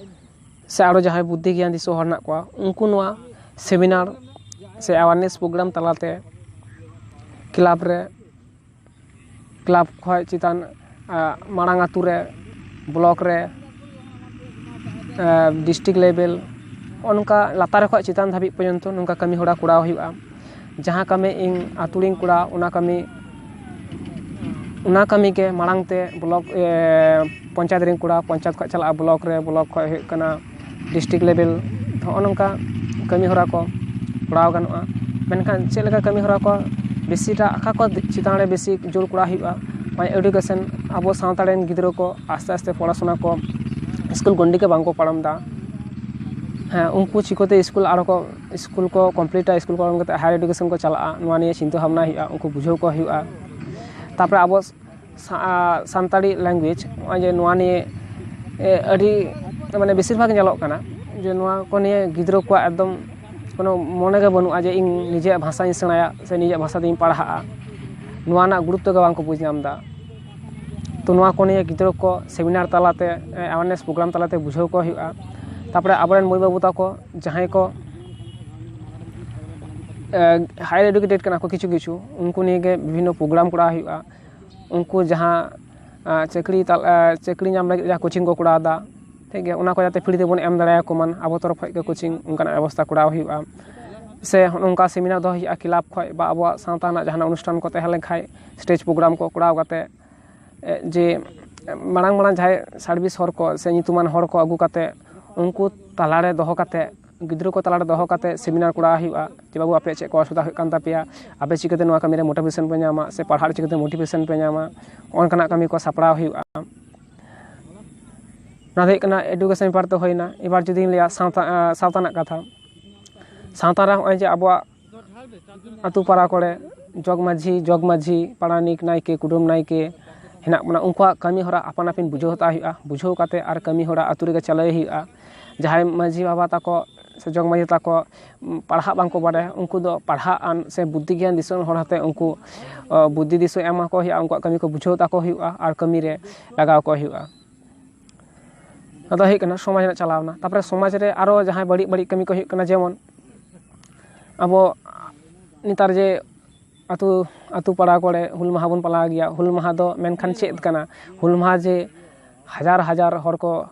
ᱥᱮ ᱟᱨᱚ ᱡᱟᱦᱟᱸᱭ ᱵᱩᱫᱽᱫᱷᱤ ᱜᱮᱭᱟᱱ ᱫᱤᱥᱩᱣᱟᱹ ᱦᱚᱲ ᱦᱮᱱᱟᱜ ᱠᱚᱣᱟ, ᱩᱱᱠᱩ ᱱᱚᱣᱟ ᱥᱮᱢᱤᱱᱟᱨ ᱥᱮ ᱟᱣᱟᱨᱱᱮᱥ ᱯᱨᱳᱜᱨᱟᱢ ᱛᱟᱞᱟᱛᱮ ᱠᱞᱟᱵᱽ ᱨᱮ, ᱠᱞᱟᱵᱽ ᱠᱷᱚᱱ ᱪᱮᱛᱟᱱ, ᱟᱸ, ᱢᱟᱲᱟᱝ ᱟᱹᱛᱩ ᱨᱮ, ᱵᱞᱚᱠ ᱨᱮ, ᱰᱤᱥᱴᱨᱤᱠᱴ ᱞᱮᱵᱮᱞ, ᱱᱚᱜᱼᱚ ᱱᱚᱝᱠᱟ ᱞᱟᱛᱟᱨ ᱠᱷᱚᱱ ᱪᱮᱛᱟᱱ ᱫᱷᱟᱹᱵᱤᱡ ᱯᱚᱨᱡᱚᱱᱛᱚ ᱱᱚᱝᱠᱟ ᱠᱟᱹᱢᱤ ᱦᱚᱨᱟ ᱠᱚᱨᱟᱣ ᱦᱩᱭᱩᱜᱼᱟ᱾ ᱡᱟᱦᱟᱸ ᱠᱟᱹᱢᱤ ᱤᱧ ᱟᱹᱛᱩ ᱨᱤᱧ ᱠᱚᱨᱟᱣ, ᱚᱱᱟ ᱠᱟᱹᱢᱤ, ᱚᱱᱟ ᱠᱟᱹᱢᱤ ᱜᱮ ᱢᱟᱲᱟᱝ ᱛᱮ ᱵᱞᱚᱠ, ᱮ, ᱯᱚᱧᱪᱟᱭᱮᱛ ᱨᱤᱧ ᱠᱚᱨᱟᱣ, ᱯᱚᱧᱪᱟᱭᱮᱛ ᱠᱷᱚᱱ ᱪᱟᱞᱟᱜᱼᱟ ᱵᱞᱚᱠ ᱨᱮ, ᱵᱞᱚᱠ ᱠᱷᱚᱱ ᱦᱩᱭᱩᱜ ᱠᱟᱱᱟ ᱰᱤᱥᱴᱨᱤᱠᱴ ᱞᱮᱵᱮᱞ᱾ ᱱᱚᱜᱼᱚ ᱱᱚᱝᱠᱟ ᱠᱟᱹᱢᱤ ᱦᱚᱨᱟ ᱠᱚ ᱠᱚᱨᱟᱣ ᱜᱟᱱᱚᱜᱼᱟ᱾ ᱢᱮᱱᱠᱷᱟᱱ ᱪᱮᱫ ᱞᱮᱠᱟ ᱠᱟᱹᱢᱤ ᱦᱚᱨᱟ ᱠᱚ ᱵᱮᱥᱤᱴᱟᱜ ᱚᱠᱟ ᱠᱚ ᱪᱮᱛᱟᱱ ᱨᱮ ᱵᱮᱥᱤ ᱡᱳᱨ ᱠᱚᱨᱟᱣ ᱦᱩᱭᱩᱜᱼᱟ? ᱱᱚᱜᱼᱚᱭ ᱮᱰᱩᱠᱮᱥᱚᱱ, ᱟᱵᱚ ᱥᱟᱶᱛᱟ ᱨᱮᱱ ᱜᱤᱫᱽᱨᱟᱹ ᱠᱚ ᱟᱥᱛᱮ ᱟᱥᱛᱮ ᱯᱚᱲᱟᱥᱩᱱᱟ ᱠᱚ ᱥᱠᱩᱞ ᱜᱚᱱᱰᱤ ᱜᱮ ᱵᱟᱝ ᱠᱚ ᱯᱟᱨᱚᱢ ᱮᱫᱟ᱾ ᱦᱮᱸ, ᱩᱱᱠᱩ ᱪᱤᱠᱟᱹᱛᱮ ᱥᱠᱩᱞ ᱟᱨᱚ ᱠᱚ, ᱥᱠᱩᱞ ᱠᱚ ᱠᱚᱢᱯᱞᱤᱴᱟ, ᱥᱠᱩᱞ ᱯᱟᱨᱚᱢ ᱠᱟᱛᱮ ᱦᱟᱭᱟᱨ ᱮᱰᱩᱠᱮᱥᱚᱱ ᱠᱚ ᱪᱟᱞᱟᱜᱼᱟ, ᱱᱚᱣᱟ ᱱᱤᱭᱮ ᱪᱤᱱᱛᱟᱹ ᱵᱷᱟᱵᱽᱱᱟ ᱦᱩᱭᱩᱜᱼᱟ, ᱩᱱᱠᱩ ᱵᱩᱡᱷᱟᱹᱣ ᱠᱚ ᱦᱩᱭᱩᱜᱼᱟ᱾ ᱛᱟᱨᱯᱚᱨᱮ ᱟᱵᱚ ᱥᱟ-, ᱥᱟᱱᱛᱟᱲᱤ ᱞᱮᱝᱜᱩᱭᱮᱡᱽ, ᱱᱚᱜᱼᱚᱭ ᱡᱮ ᱱᱚᱣᱟ ᱱᱤᱭᱮ, ᱮ, ᱟᱹᱰᱤ, ᱢᱟᱱᱮ, ᱵᱮᱥᱤᱨ ᱵᱷᱟᱜᱽ ᱧᱮᱞᱚᱜ ᱠᱟᱱᱟ ᱡᱮ ᱱᱚᱣᱟ ᱠᱚ ᱱᱤᱭᱮ ᱜᱤᱫᱽᱨᱟᱹ ᱠᱚᱣᱟᱜ ᱮᱠᱫᱚᱢ ᱠᱳᱱᱳ ᱢᱚᱱᱮ ᱜᱮ ᱵᱟᱹᱱᱩᱜᱼᱟ ᱡᱮ ᱤᱧ ᱱᱤᱡᱮᱨᱟᱜ ᱵᱷᱟᱥᱟᱧ ᱥᱮᱬᱟᱭᱟ ᱥᱮ ᱱᱤᱡᱮᱨᱟᱜ ᱵᱷᱟᱥᱟ ᱛᱤᱧ ᱯᱟᱲᱦᱟᱜᱼᱟ᱾ ᱱᱚᱣᱟ ᱨᱮᱱᱟᱜ ᱜᱩᱨᱩᱛᱛᱚ ᱜᱮ ᱵᱟᱝ ᱠᱚ ᱵᱩᱡᱽ ᱧᱟᱢ ᱮᱫᱟ᱾ ᱛᱚ, ᱱᱚᱣᱟ ᱠᱚ ᱱᱤᱭᱮ ᱜᱤᱫᱽᱨᱟᱹ ᱠᱚ ᱥᱮᱢᱤᱱᱟᱨ ᱛᱟᱞᱟᱛᱮ, ᱮ, ᱟᱣᱟᱨᱱᱮᱥ ᱯᱨᱳᱜᱨᱟᱢ ᱛᱟᱞᱟᱛᱮ ᱵᱩᱡᱷᱟᱹᱣ ᱠᱚ ᱦᱩᱭᱩᱜᱼᱟ᱾ ᱛᱟᱨᱯᱚᱨᱮ ᱟᱵᱚᱨᱮᱱ ᱢᱟᱹᱭ ᱵᱟᱹᱵᱩ ᱛᱟᱠᱚ ᱡᱟᱦᱟᱸᱭ ᱠᱚ, ᱮ, ᱦᱟᱭᱟᱨ ᱮᱰᱩᱠᱮᱴᱮᱰ ᱠᱟᱱᱟ ᱠᱚ ᱠᱤᱪᱷᱩ ᱠᱤᱪᱷᱩ, ᱩᱱᱠᱩ ᱱᱤᱭᱮ ᱜᱮ ᱵᱤᱵᱷᱤᱱᱱᱚ ᱯᱨᱳᱜᱨᱟᱢ ᱠᱚᱨᱟᱣ ᱦᱩᱭᱩᱜᱼᱟ᱾ ᱩᱱᱠᱩ ᱡᱟᱦᱟᱸ, ᱟ, ᱪᱟᱹᱠᱨᱤ ᱛᱟᱞ-, ᱟ, ᱪᱟᱹᱠᱨᱤ ᱧᱟᱢ ᱞᱟᱹᱜᱤᱫ ᱡᱟᱦᱟᱸ ᱠᱳᱪᱤᱝ ᱠᱚ ᱠᱚᱨᱟᱣ ᱮᱫᱟ, ᱴᱷᱤᱠ ᱜᱮᱭᱟ, ᱚᱱᱟ ᱠᱚ ᱡᱟᱛᱮ ᱯᱷᱨᱤ ᱛᱮᱵᱚᱱ ᱮᱢ ᱫᱟᱲᱮᱭᱟᱠᱚ ᱢᱟ, ᱟᱵᱚ ᱛᱚᱨᱚᱯ ᱠᱷᱚᱱ ᱜᱮ ᱠᱳᱪᱤᱝ ᱚᱱᱠᱟᱱᱟᱜ ᱵᱮᱵᱚᱥᱛᱷᱟ ᱠᱚᱨᱟᱣ ᱦᱩᱭᱩᱜᱼᱟ᱾ ᱥᱮ ᱱᱚᱝᱠᱟ ᱥᱮᱢᱤᱱᱟᱨ ᱫᱚᱦᱚ ᱦᱩᱭᱩᱜᱼᱟ ᱠᱞᱟᱵᱽ ᱠᱷᱚᱱ, ᱵᱟ ᱟᱵᱚᱣᱟᱜ ᱥᱟᱶᱛᱟ ᱨᱮᱱᱟᱜ ᱡᱟᱦᱟᱱᱟᱜ ᱚᱱᱩᱥᱴᱷᱟᱱ ᱠᱚ ᱛᱟᱦᱮᱸ ᱞᱮᱱᱠᱷᱟᱱ ᱥᱴᱮᱡᱽ ᱯᱨᱳᱜᱨᱟᱢ ᱠᱚ ᱠᱚᱨᱟᱣ ᱠᱟᱛᱮ, ᱮ, ᱡᱮ ᱢᱟᱲᱟᱝ ᱢᱟᱲᱟᱝ ᱡᱟᱦᱟᱸᱭ ᱥᱟᱨᱵᱷᱤᱥ ᱦᱚᱲ ᱠᱚ ᱥᱮ ᱧᱩᱛᱩᱢᱟᱱ ᱦᱚᱲ ᱠᱚ ᱟᱹᱜᱩ ᱠᱟᱛᱮ, ᱩᱱᱠᱩ ᱛᱟᱞᱟᱨᱮ ᱫᱚᱦᱚ ᱠᱟᱛᱮ, ᱜᱤᱫᱽᱨᱟᱹ ᱠᱚ ᱛᱟᱞᱟᱨᱮ ᱫᱚᱦᱚ ᱠᱟᱛᱮ ᱥᱮᱢᱤᱱᱟᱨ ᱠᱚᱨᱟᱣ ᱦᱩᱭᱩᱜᱼᱟ ᱡᱮ, "ᱵᱟᱹᱵᱩ, ᱟᱯᱮᱭᱟᱜ ᱪᱮᱫ ᱠᱚ ᱚᱥᱩᱵᱤᱫᱷᱟ ᱦᱩᱭᱩᱜ ᱠᱟᱱ ᱛᱟᱯᱮᱭᱟ, ᱟᱯᱮ ᱪᱤᱠᱟᱹᱛᱮ ᱱᱚᱣᱟ ᱠᱟᱹᱢᱤ ᱨᱮ ᱢᱳᱴᱤᱵᱷᱮᱥᱚᱱ ᱯᱮ ᱧᱟᱢᱟ ᱥᱮ ᱯᱟᱲᱦᱟᱜ ᱨᱮ ᱪᱤᱠᱟᱹᱛᱮ ᱢᱳᱴᱤᱵᱷᱮᱥᱚᱱ ᱯᱮ ᱧᱟᱢᱟ?" ᱚᱱᱠᱟᱱᱟᱜ ᱠᱟᱹᱢᱤ ᱠᱚ ᱥᱟᱯᱲᱟᱣ ᱦᱩᱭᱩᱜᱼᱟ᱾ ᱚᱱᱟ ᱫᱚ ᱦᱩᱭᱩᱜ ᱠᱟᱱᱟ ᱮᱰᱩᱠᱮᱥᱚᱱ ᱯᱮᱯᱟᱨ ᱛᱮ ᱦᱩᱭᱱᱟ᱾ ᱮᱵᱟᱨ ᱡᱩᱫᱤᱧ ᱞᱟᱹᱭᱟ ᱥᱟᱶᱛᱟ, ᱟᱸ, ᱥᱟᱶᱛᱟ ᱨᱮᱱᱟᱜ ᱠᱟᱛᱷᱟ, ᱥᱟᱶᱛᱟ ᱨᱮ ᱱᱚᱜᱼᱚᱭ ᱡᱮ ᱟᱵᱚᱣᱟᱜ ᱟᱹᱛᱩ ᱯᱟᱲᱟ ᱠᱚᱨᱮ ᱡᱚᱜᱽ ᱢᱟᱹᱡᱷᱤ, ᱡᱚᱜᱽ ᱢᱟᱹᱡᱷᱤ, ᱯᱟᱨᱟᱱᱤᱠ, ᱱᱟᱭᱠᱮ, ᱠᱩᱰᱟᱹᱢ ᱱᱟᱭᱠᱮ ᱦᱮᱱᱟᱜ ᱵᱚᱱᱟ, ᱩᱱᱠᱩᱣᱟᱜ ᱠᱟᱹᱢᱤ ᱦᱚᱨᱟ ᱟᱯᱟᱱ ᱟᱹᱯᱤᱱ ᱵᱩᱡᱷᱟᱹᱣ ᱦᱟᱛᱟᱣ ᱦᱩᱭᱩᱜᱼᱟ᱾ ᱵᱩᱡᱷᱟᱹᱣ ᱠᱟᱛᱮ ᱟᱨ ᱠᱟᱹᱢᱤ ᱦᱚᱨᱟ ᱟᱹᱛᱩ ᱨᱮᱜᱮ ᱪᱟᱹᱞᱩᱭ ᱦᱩᱭᱩᱜᱼᱟ᱾ ᱡᱟᱦᱟᱸᱭ ᱢᱟᱹᱡᱷᱤ ᱵᱟᱵᱟ ᱛᱟᱠᱚ ᱥᱮ ᱡᱚᱜᱽ ᱢᱟᱹᱡᱷᱤ ᱛᱟᱠᱚ ᱯᱟᱲᱦᱟᱜ ᱵᱟᱝᱠᱚ ᱵᱟᱰᱟᱭᱟ, ᱩᱱᱠᱩ ᱫᱚ ᱯᱟᱲᱦᱟᱜ ᱟᱱ ᱥᱮ ᱵᱩᱫᱽᱫᱷᱤ ᱜᱮᱭᱟᱱ ᱫᱤᱥᱚᱢ ᱦᱚᱲ ᱟᱛᱮ ᱩᱱᱠᱩ ᱵᱩᱫᱽᱫᱷᱤ ᱫᱤᱥᱟᱹ ᱮᱢᱟ ᱠᱚ ᱦᱩᱭᱩᱜᱼᱟ, ᱩᱱᱠᱩᱣᱟᱜ ᱠᱟᱹᱢᱤ ᱠᱚ ᱵᱩᱡᱷᱟᱹᱣ ᱛᱟᱠᱚ ᱦᱩᱭᱩᱜᱼᱟ ᱟᱨ ᱠᱟᱹᱢᱤ ᱨᱮ ᱞᱟᱜᱟᱣ ᱠᱚ ᱦᱩᱭᱩᱜᱼᱟ᱾ ᱚᱱᱟ ᱫᱚ ᱦᱩᱭᱩᱜ ᱠᱟᱱᱟ ᱥᱚᱢᱟᱡᱽ ᱨᱮᱱᱟᱜ ᱪᱟᱞᱟᱣᱱᱟ᱾ ᱛᱟᱨᱯᱚᱨᱮ ᱥᱚᱢᱟᱡᱽ ᱨᱮ ᱟᱨᱚ ᱡᱟᱦᱟᱸᱭ ᱵᱟᱹᱲᱤᱡ ᱵᱟᱹᱲᱤᱡ ᱠᱟᱹᱢᱤ ᱠᱚ ᱦᱩᱭᱩᱜ ᱠᱟᱱᱟ, ᱡᱮᱢᱚᱱ ᱟᱵᱚ ᱱᱮᱛᱟᱨ ᱡᱮ ᱟᱹᱛᱩ ᱟᱹᱛᱩ ᱯᱟᱲᱟ ᱠᱚᱨᱮ ᱦᱩᱞ ᱢᱟᱦᱟ ᱵᱚᱱ ᱯᱟᱞᱟᱣ ᱜᱮᱭᱟ᱾ ᱦᱩᱞ ᱢᱟᱦᱟ ᱫᱚ ᱢᱮᱱᱠᱷᱟᱱ ᱪᱮᱫ ᱠᱟᱱᱟ? ᱦᱩᱞ ᱢᱟᱦᱟ ᱡᱮ ᱦᱟᱡᱟᱨ ᱦᱟᱡᱟᱨ ᱦᱚᱲ ᱠᱚ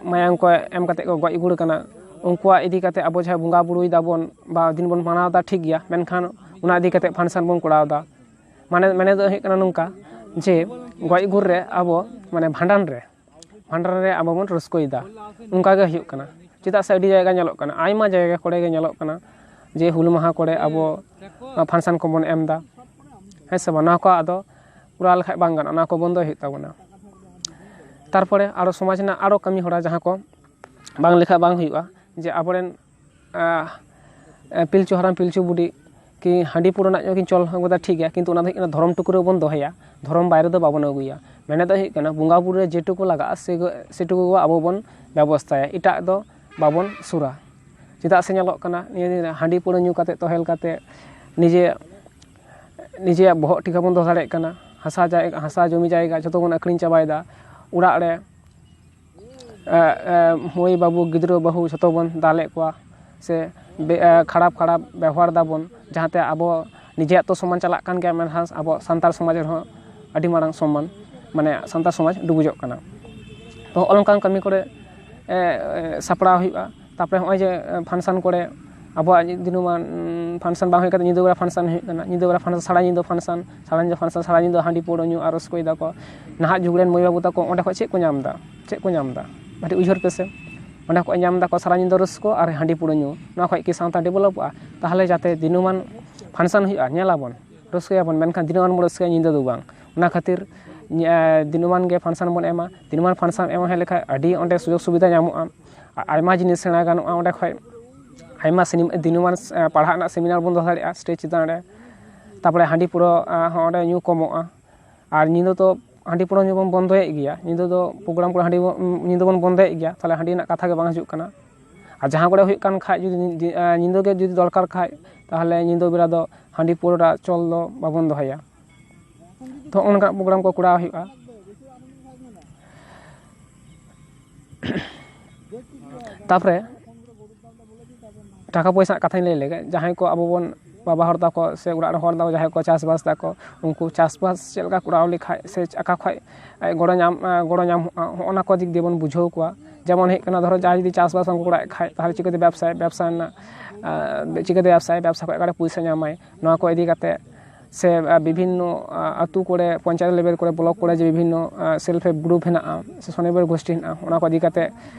ᱢᱟᱭᱟᱝ ᱠᱚ ᱮᱢ ᱠᱟᱛᱮ ᱠᱚ ᱜᱚᱡ ᱜᱩᱨ ᱠᱟᱱᱟ, ᱩᱱᱠᱩᱣᱟᱜ ᱤᱫᱤ ᱠᱟᱛᱮ ᱟᱵᱚ ᱡᱟᱦᱟᱸ ᱵᱚᱸᱜᱟ ᱵᱩᱨᱩᱭ ᱫᱟᱵᱚᱱ ᱵᱟ ᱫᱤᱱ ᱵᱚᱱ ᱢᱟᱱᱟᱣ ᱮᱫᱟ, ᱴᱷᱤᱠ ᱜᱮᱭᱟ, ᱢᱮᱱᱠᱷᱟᱱ ᱚᱱᱟ ᱤᱫᱤ ᱠᱟᱛᱮ function ᱵᱚᱱ ᱠᱚᱨᱟᱣ ᱮᱫᱟ᱾ ᱢᱟᱱᱮ ᱢᱮᱱᱮᱫ ᱫᱚ ᱦᱩᱭᱩᱜ ᱠᱟᱱᱟ ᱱᱚᱝᱠᱟ, ᱡᱮ ᱜᱚᱡ ᱜᱩᱨ ᱨᱮ ᱟᱵᱚ ᱢᱟᱱᱮ ᱵᱷᱟᱸᱰᱟᱱ ᱨᱮ ᱵᱷᱟᱸᱰᱟᱱ ᱨᱮ ᱟᱵᱚ ᱵᱚᱱ ᱨᱟᱹᱥᱠᱟᱹᱭᱮᱫᱟ, ᱚᱱᱠᱟ ᱜᱮ ᱦᱩᱭᱩᱜ ᱠᱟᱱᱟ᱾ ᱪᱮᱫᱟᱜ ᱥᱮ ᱟᱹᱰᱤ ᱡᱟᱭᱜᱟ ᱧᱮᱞᱚᱜ ᱠᱟᱱᱟ, ᱟᱭᱢᱟ ᱡᱟᱭᱜᱟ ᱠᱚᱨᱮ ᱜᱮ ᱧᱮᱞᱚᱜ ᱠᱟᱱᱟ ᱡᱮ ᱦᱩᱞ ᱢᱟᱦᱟ ᱠᱚᱨᱮ ᱟᱵᱚ function ᱠᱚᱵᱚᱱ ᱮᱢ ᱮᱫᱟ, ᱦᱮᱸ ᱥᱮ ᱵᱟᱝ? ᱱᱚᱣᱟ ᱠᱚ ᱟᱫᱚ ᱠᱚᱨᱟᱣ ᱞᱮᱠᱷᱟᱡ ᱵᱟᱝ ᱜᱟᱱᱚᱜᱼᱟ, ᱱᱚᱣᱟ ᱠᱚ ᱵᱚᱱᱫᱚᱭ ᱦᱩᱭᱩᱜ ᱛᱟᱵᱚᱱᱟ᱾ ᱛᱟᱨᱯᱚᱨᱮ ᱟᱨᱚ ᱥᱚᱢᱟᱡᱽ ᱨᱮᱱᱟᱜ ᱟᱨᱚ ᱠᱟᱹᱢᱤ ᱦᱚᱨᱟ ᱡᱟᱦᱟᱸ ᱠᱚ ᱵᱟᱝ ᱞᱮᱠᱷᱟᱡ ᱵᱟᱝ ᱦᱩᱭᱩᱜᱼᱟ, ᱡᱮ ᱟᱵᱚᱨᱮᱱ ᱯᱤᱞᱪᱩ ᱦᱟᱲᱟᱢ ᱯᱤᱞᱪᱩ ᱵᱩᱰᱷᱤ ᱠᱤ ᱦᱟᱺᱰᱤ ᱯᱟᱹᱣᱨᱟᱹ ᱨᱮᱱᱟᱜ ᱧᱩ ᱠᱤᱱ ᱪᱚᱞ ᱟᱹᱜᱩ ᱠᱟᱫᱟ, ᱴᱷᱤᱠ ᱜᱮᱭᱟ, ᱠᱤᱱᱛᱩ ᱚᱱᱟ ᱫᱚ ᱦᱩᱭᱩᱜ ᱠᱟᱱᱟ ᱫᱷᱚᱨᱚᱢ ᱴᱩᱠᱩ ᱨᱮ ᱵᱚᱱ ᱫᱚᱦᱚᱭᱟ, ᱫᱷᱚᱨᱚᱢ ᱵᱟᱭᱨᱮ ᱫᱚ ᱵᱟᱵᱚᱱ ᱟᱹᱜᱩᱭᱟ᱾ ᱢᱮᱱᱮᱫ ᱫᱚ ᱦᱩᱭᱩᱜ ᱠᱟᱱᱟ ᱵᱚᱸᱜᱟ ᱵᱩᱨᱩ ᱨᱮ ᱡᱮᱴᱩᱠᱩ ᱞᱟᱜᱟᱜᱼᱟ ᱥᱮ ᱥᱮᱴᱩᱠᱩ ᱟᱵᱚ ᱵᱚᱱ ᱵᱮᱵᱚᱥᱛᱷᱟᱭᱟ, ᱮᱴᱟᱜ ᱫᱚ ᱵᱟᱵᱚᱱ ᱥᱩᱨᱟ᱾ ᱪᱮᱫᱟᱜ ᱥᱮ ᱧᱮᱞᱚᱜ ᱠᱟᱱᱟ ᱱᱤᱭᱟᱹ ᱫᱤᱱ ᱨᱮ ᱦᱟᱺᱰᱤ ᱯᱟᱹᱣᱨᱟᱹ ᱧᱩ ᱠᱟᱛᱮ ᱛᱚᱦᱮᱞ ᱠᱟᱛᱮ ᱱᱤᱡᱮ ᱱᱤᱡᱮᱭᱟᱜ ᱵᱚᱦᱚᱜ ᱴᱷᱤᱠ ᱵᱟᱵᱚᱱ ᱫᱚᱦᱚ ᱫᱟᱲᱮᱭᱟᱜ ᱠᱟᱱᱟ, ᱦᱟᱥᱟ ᱡᱟᱭᱜᱟ ᱦᱟᱥᱟ ᱡᱚᱢᱤ ᱡᱟᱭᱜᱟ ᱡᱷᱚᱛᱚ ᱵᱚᱱ ᱟᱹᱠᱷᱨᱤᱧ ᱪᱟᱵᱟᱭᱮᱫᱟ, ᱚᱲᱟᱜ ᱨᱮ ᱢᱟᱹᱭ ᱵᱟᱹᱵᱩ ᱜᱤᱫᱽᱨᱟᱹ ᱵᱟᱹᱦᱩ ᱡᱷᱚᱛᱚ ᱵᱚᱱ ᱫᱟᱞᱮᱫ ᱠᱚᱣᱟ ᱥᱮ ᱠᱷᱟᱨᱟᱯ ᱠᱷᱟᱨᱟᱯ ᱵᱮᱵᱚᱦᱟᱨ ᱫᱟᱵᱚᱱ, ᱡᱟᱦᱟᱸᱛᱮ ᱟᱵᱚ ᱱᱤᱡᱮᱨᱟᱜ ᱛᱚ ᱥᱚᱢᱟᱱ ᱪᱟᱞᱟᱜ ᱠᱟᱱ ᱜᱮᱭᱟ, ᱢᱮᱱᱠᱷᱟᱱ ᱟᱵᱚ ᱥᱟᱱᱛᱟᱲ ᱥᱚᱢᱟᱡᱽ ᱨᱮᱦᱚᱸ ᱟᱹᱰᱤ ᱢᱟᱨᱟᱝ ᱥᱚᱢᱟᱱ, ᱢᱟᱱᱮ ᱥᱟᱱᱛᱟᱲ ᱥᱚᱢᱟᱡᱽ ᱰᱩᱵᱩᱡᱚᱜ ᱠᱟᱱᱟ᱾ ᱛᱚ ᱦᱚᱸᱜᱼᱚ ᱱᱚᱝᱠᱟᱱ ᱠᱟᱹᱢᱤ ᱠᱚᱨᱮ ᱥᱟᱯᱲᱟᱣ ᱦᱩᱭᱩᱜᱼᱟ᱾ ᱛᱟᱨᱯᱚᱨᱮ ᱦᱚᱸᱜᱼᱚᱭ ᱡᱮ function ᱠᱚᱨᱮ ᱟᱵᱚᱣᱟᱜ ᱫᱤᱱᱟᱹᱢᱟᱱ function ᱵᱟᱝ ᱦᱩᱭ ᱠᱟᱛᱮ ᱧᱤᱫᱟᱹ ᱵᱮᱲᱟ function ᱦᱩᱭᱩᱜ ᱠᱟᱱᱟ, ᱧᱤᱫᱟᱹ ᱵᱮᱲᱟ function, ᱥᱟᱨᱟ ᱧᱤᱫᱟᱹ function, ᱥᱟᱨᱟ ᱧᱤᱫᱟᱹ function, ᱥᱟᱨᱟ ᱧᱤᱫᱟᱹ ᱦᱟᱺᱰᱤ ᱯᱟᱹᱣᱨᱟᱹ ᱧᱩ ᱟᱨ ᱨᱟᱹᱥᱠᱟᱹᱭ ᱫᱟᱠᱚ᱾ ᱱᱟᱦᱟᱜ ᱡᱩᱜᱽ ᱨᱮᱱ ᱢᱟᱹᱭ ᱵᱟᱹᱵᱩ ᱛᱟᱠᱚ ᱚᱸᱰᱮ ᱠᱷᱚᱱ ᱪᱮᱫ ᱠᱚ ᱧᱟᱢ ᱮᱫᱟ? ᱪᱮᱫ ᱠᱚ ᱧᱟᱢ ᱮᱫᱟ? ᱠᱟᱹᱴᱤᱡ ᱩᱭᱦᱟᱹᱨ ᱯᱮᱥᱮ᱾ ᱚᱸᱰᱮ ᱠᱷᱚᱱ ᱧᱟᱢ ᱮᱫᱟᱠᱚ ᱥᱟᱨᱟ ᱧᱤᱫᱟᱹ ᱨᱟᱹᱥᱠᱟᱹ ᱟᱨ ᱦᱟᱺᱰᱤ ᱯᱟᱹᱣᱨᱟᱹ ᱧᱩ, ᱱᱚᱣᱟ ᱠᱷᱚᱱ ᱠᱤ ᱥᱟᱶᱛᱟ developᱚᱜᱼᱟ? ᱛᱟᱦᱚᱞᱮ ᱡᱟᱛᱮ ᱫᱤᱱᱟᱹᱢᱟᱱ function ᱦᱩᱭᱩᱜᱼᱟ, ᱧᱮᱞᱟᱵᱚᱱ, ᱨᱟᱹᱥᱠᱟᱹᱭᱟᱵᱚᱱ, ᱢᱮᱱᱠᱷᱟᱱ ᱫᱤᱱᱟᱹᱢᱟᱱ ᱵᱚᱱ ᱨᱟᱹᱥᱠᱟᱹᱭᱟ, ᱧᱤᱫᱟᱹ ᱫᱚ ᱵᱟᱝ᱾ ᱚᱱᱟ ᱠᱷᱟᱹᱛᱤᱨ ᱫᱤᱱᱟᱹᱢᱟᱱ ᱜᱮ function ᱵᱚᱱ ᱮᱢᱟ᱾ ᱫᱤᱱᱟᱹᱢᱟᱱ function ᱮᱢ ᱦᱩᱭ ᱞᱮᱠᱷᱟᱱ ᱟᱹᱰᱤ ᱚᱸᱰᱮ ᱥᱩᱡᱳᱜᱽ ᱥᱩᱵᱤᱫᱷᱟ ᱧᱟᱢᱚᱜᱼᱟ, ᱟᱭᱢᱟ ᱡᱤᱱᱤᱥ ᱥᱮᱬᱟ ᱜᱟᱱᱚᱜᱼᱟ ᱚᱸᱰᱮ ᱠᱷᱚᱱ᱾ ᱟᱭᱢᱟ ᱫᱤᱱᱟᱹᱢᱟᱱ ᱯᱟᱲᱦᱟᱜ ᱨᱮᱱᱟᱜ seminar ᱵᱚᱱ ᱫᱚᱦᱚ ᱫᱟᱲᱮᱭᱟᱜᱼᱟ stage ᱪᱮᱛᱟᱱ ᱨᱮ, ᱛᱟᱨᱯᱚᱨᱮ ᱦᱟᱺᱰᱤ ᱯᱟᱹᱣᱨᱟᱹ ᱦᱚᱸ ᱚᱸᱰᱮ ᱧᱩ ᱠᱚᱢᱚᱜᱼᱟ᱾ ᱟᱨ ᱧᱤᱫᱟᱹ ᱫᱚ ᱦᱟᱺᱰᱤ ᱯᱟᱹᱣᱨᱟᱹ ᱧᱩ ᱵᱚᱱ ᱵᱚᱱᱫᱚᱭᱮᱫ ᱜᱮᱭᱟ, ᱧᱤᱫᱟᱹ ᱫᱚ program ᱠᱚᱨᱮ ᱦᱟᱺᱰᱤ ᱧᱤᱫᱟᱹ ᱵᱚᱱ ᱵᱚᱱᱫᱚᱭᱮᱫ ᱜᱮᱭᱟ, ᱛᱟᱦᱚᱞᱮ ᱦᱟᱺᱰᱤ ᱨᱮᱱᱟᱜ ᱠᱟᱛᱷᱟ ᱜᱮ ᱵᱟᱝ ᱦᱤᱡᱩᱜ ᱠᱟᱱᱟ᱾ ᱟᱨ ᱡᱟᱦᱟᱸ ᱠᱚᱨᱮ ᱦᱩᱭᱩᱜ ᱠᱟᱱ ᱠᱷᱟᱡ, ᱡᱩᱫᱤ ᱧᱤ-, ᱧᱤᱫᱟᱹ ᱜᱮ ᱡᱩᱫᱤ ᱫᱚᱨᱠᱟᱨ ᱠᱷᱟᱡ, ᱛᱟᱦᱚᱞᱮ ᱧᱤᱫᱟᱹ ᱵᱮᱲᱟ ᱫᱚ ᱦᱟᱺᱰᱤ ᱯᱟᱹᱣᱨᱟᱹ ᱪᱚᱞ ᱫᱚ ᱵᱟᱵᱚᱱ ᱫᱚᱦᱚᱭᱟ᱾ ᱛᱚ ᱚᱱᱠᱟᱱᱟᱜ ᱯᱨᱳᱜᱨᱟᱢ ᱠᱚ ᱠᱚᱨᱟᱣ ᱦᱩᱭᱩᱜᱼᱟ᱾ ᱛᱟᱯᱚᱨᱮ ᱴᱟᱠᱟ ᱯᱚᱭᱥᱟ ᱨᱮᱱᱟᱜ ᱠᱟᱛᱷᱟᱧ ᱞᱟᱹᱭ ᱞᱮᱜᱮ, ᱡᱟᱦᱟᱸᱭ ᱠᱚ ᱟᱵᱚ ᱵᱚᱱ, ᱵᱟᱵᱟ ᱦᱚᱲ ᱛᱟᱠᱚ ᱥᱮ ᱚᱲᱟᱜ ᱨᱮ ᱦᱚᱲ ᱛᱟᱠᱚ ᱡᱟᱦᱟᱸᱭ ᱠᱚ ᱪᱟᱥᱵᱟᱥ ᱫᱟᱠᱚ, ᱩᱱᱠᱩ ᱪᱟᱥᱵᱟᱥ ᱪᱮᱫ ᱞᱮᱠᱟ ᱠᱚᱨᱟᱣ ᱞᱮᱠᱷᱟᱡ ᱥᱮ ᱚᱠᱟ ᱠᱷᱚᱡ ᱜᱚᱲᱚ ᱧᱟᱢ, ᱜᱚᱲᱚ ᱧᱟᱢᱚᱜᱼᱟ, ᱦᱚᱸᱜᱼᱚ ᱱᱟ ᱠᱚ ᱫᱤᱠ ᱫᱤᱭᱮ ᱵᱚᱱ ᱵᱩᱡᱷᱟᱹᱣ ᱠᱚᱣᱟ᱾ ᱡᱮᱢᱚᱱ ᱦᱩᱭᱩᱜ ᱠᱟᱱᱟ, ᱫᱷᱚᱨᱚ ᱡᱟᱦᱟᱸᱭ ᱡᱩᱫᱤ ᱪᱟᱥᱵᱟᱥ ᱵᱟᱝ ᱠᱚ ᱠᱚᱨᱟᱣᱮᱫ ᱠᱷᱟᱡ, ᱛᱟᱦᱚᱞᱮ ᱪᱤᱠᱟᱹᱛᱮ ᱵᱮᱵᱽᱥᱟᱭ, ᱵᱮᱵᱽᱥᱟ ᱨᱮᱱᱟᱜ, ᱟᱸ, ᱪᱤᱠᱟᱹᱛᱮ ᱵᱮᱵᱽᱥᱟᱭ, ᱵᱮᱵᱽᱥᱟ ᱠᱷᱚᱡ ᱚᱠᱟᱨᱮ ᱯᱩᱭᱥᱟᱹ ᱧᱟᱢᱟᱭ, ᱱᱚᱣᱟ ᱠᱚ ᱤᱫᱤ ᱠᱟᱛᱮ ᱥᱮ, ᱟᱸ, ᱵᱤᱵᱷᱤᱱᱱᱚ, ᱟᱸ, ᱟᱹᱛᱩ ᱠᱚᱨᱮ, ᱯᱚᱧᱪᱟᱭᱮᱛ ᱞᱮᱵᱮᱞ ᱠᱚᱨᱮ, ᱵᱞᱚᱠ ᱠᱚᱨᱮ ᱡᱮ ᱵᱤᱵᱷᱤᱱᱱᱚ, ᱟᱸ, self help group ᱦᱮᱱᱟᱜᱼᱟ ᱥᱮ ᱥᱚᱱᱤᱨᱵᱷᱚᱨ ᱜᱳᱥᱴᱤ ᱦᱮᱱᱟᱜᱼᱟ, ᱚᱱᱟ ᱠᱚ ᱤᱫᱤ ᱠᱟᱛᱮ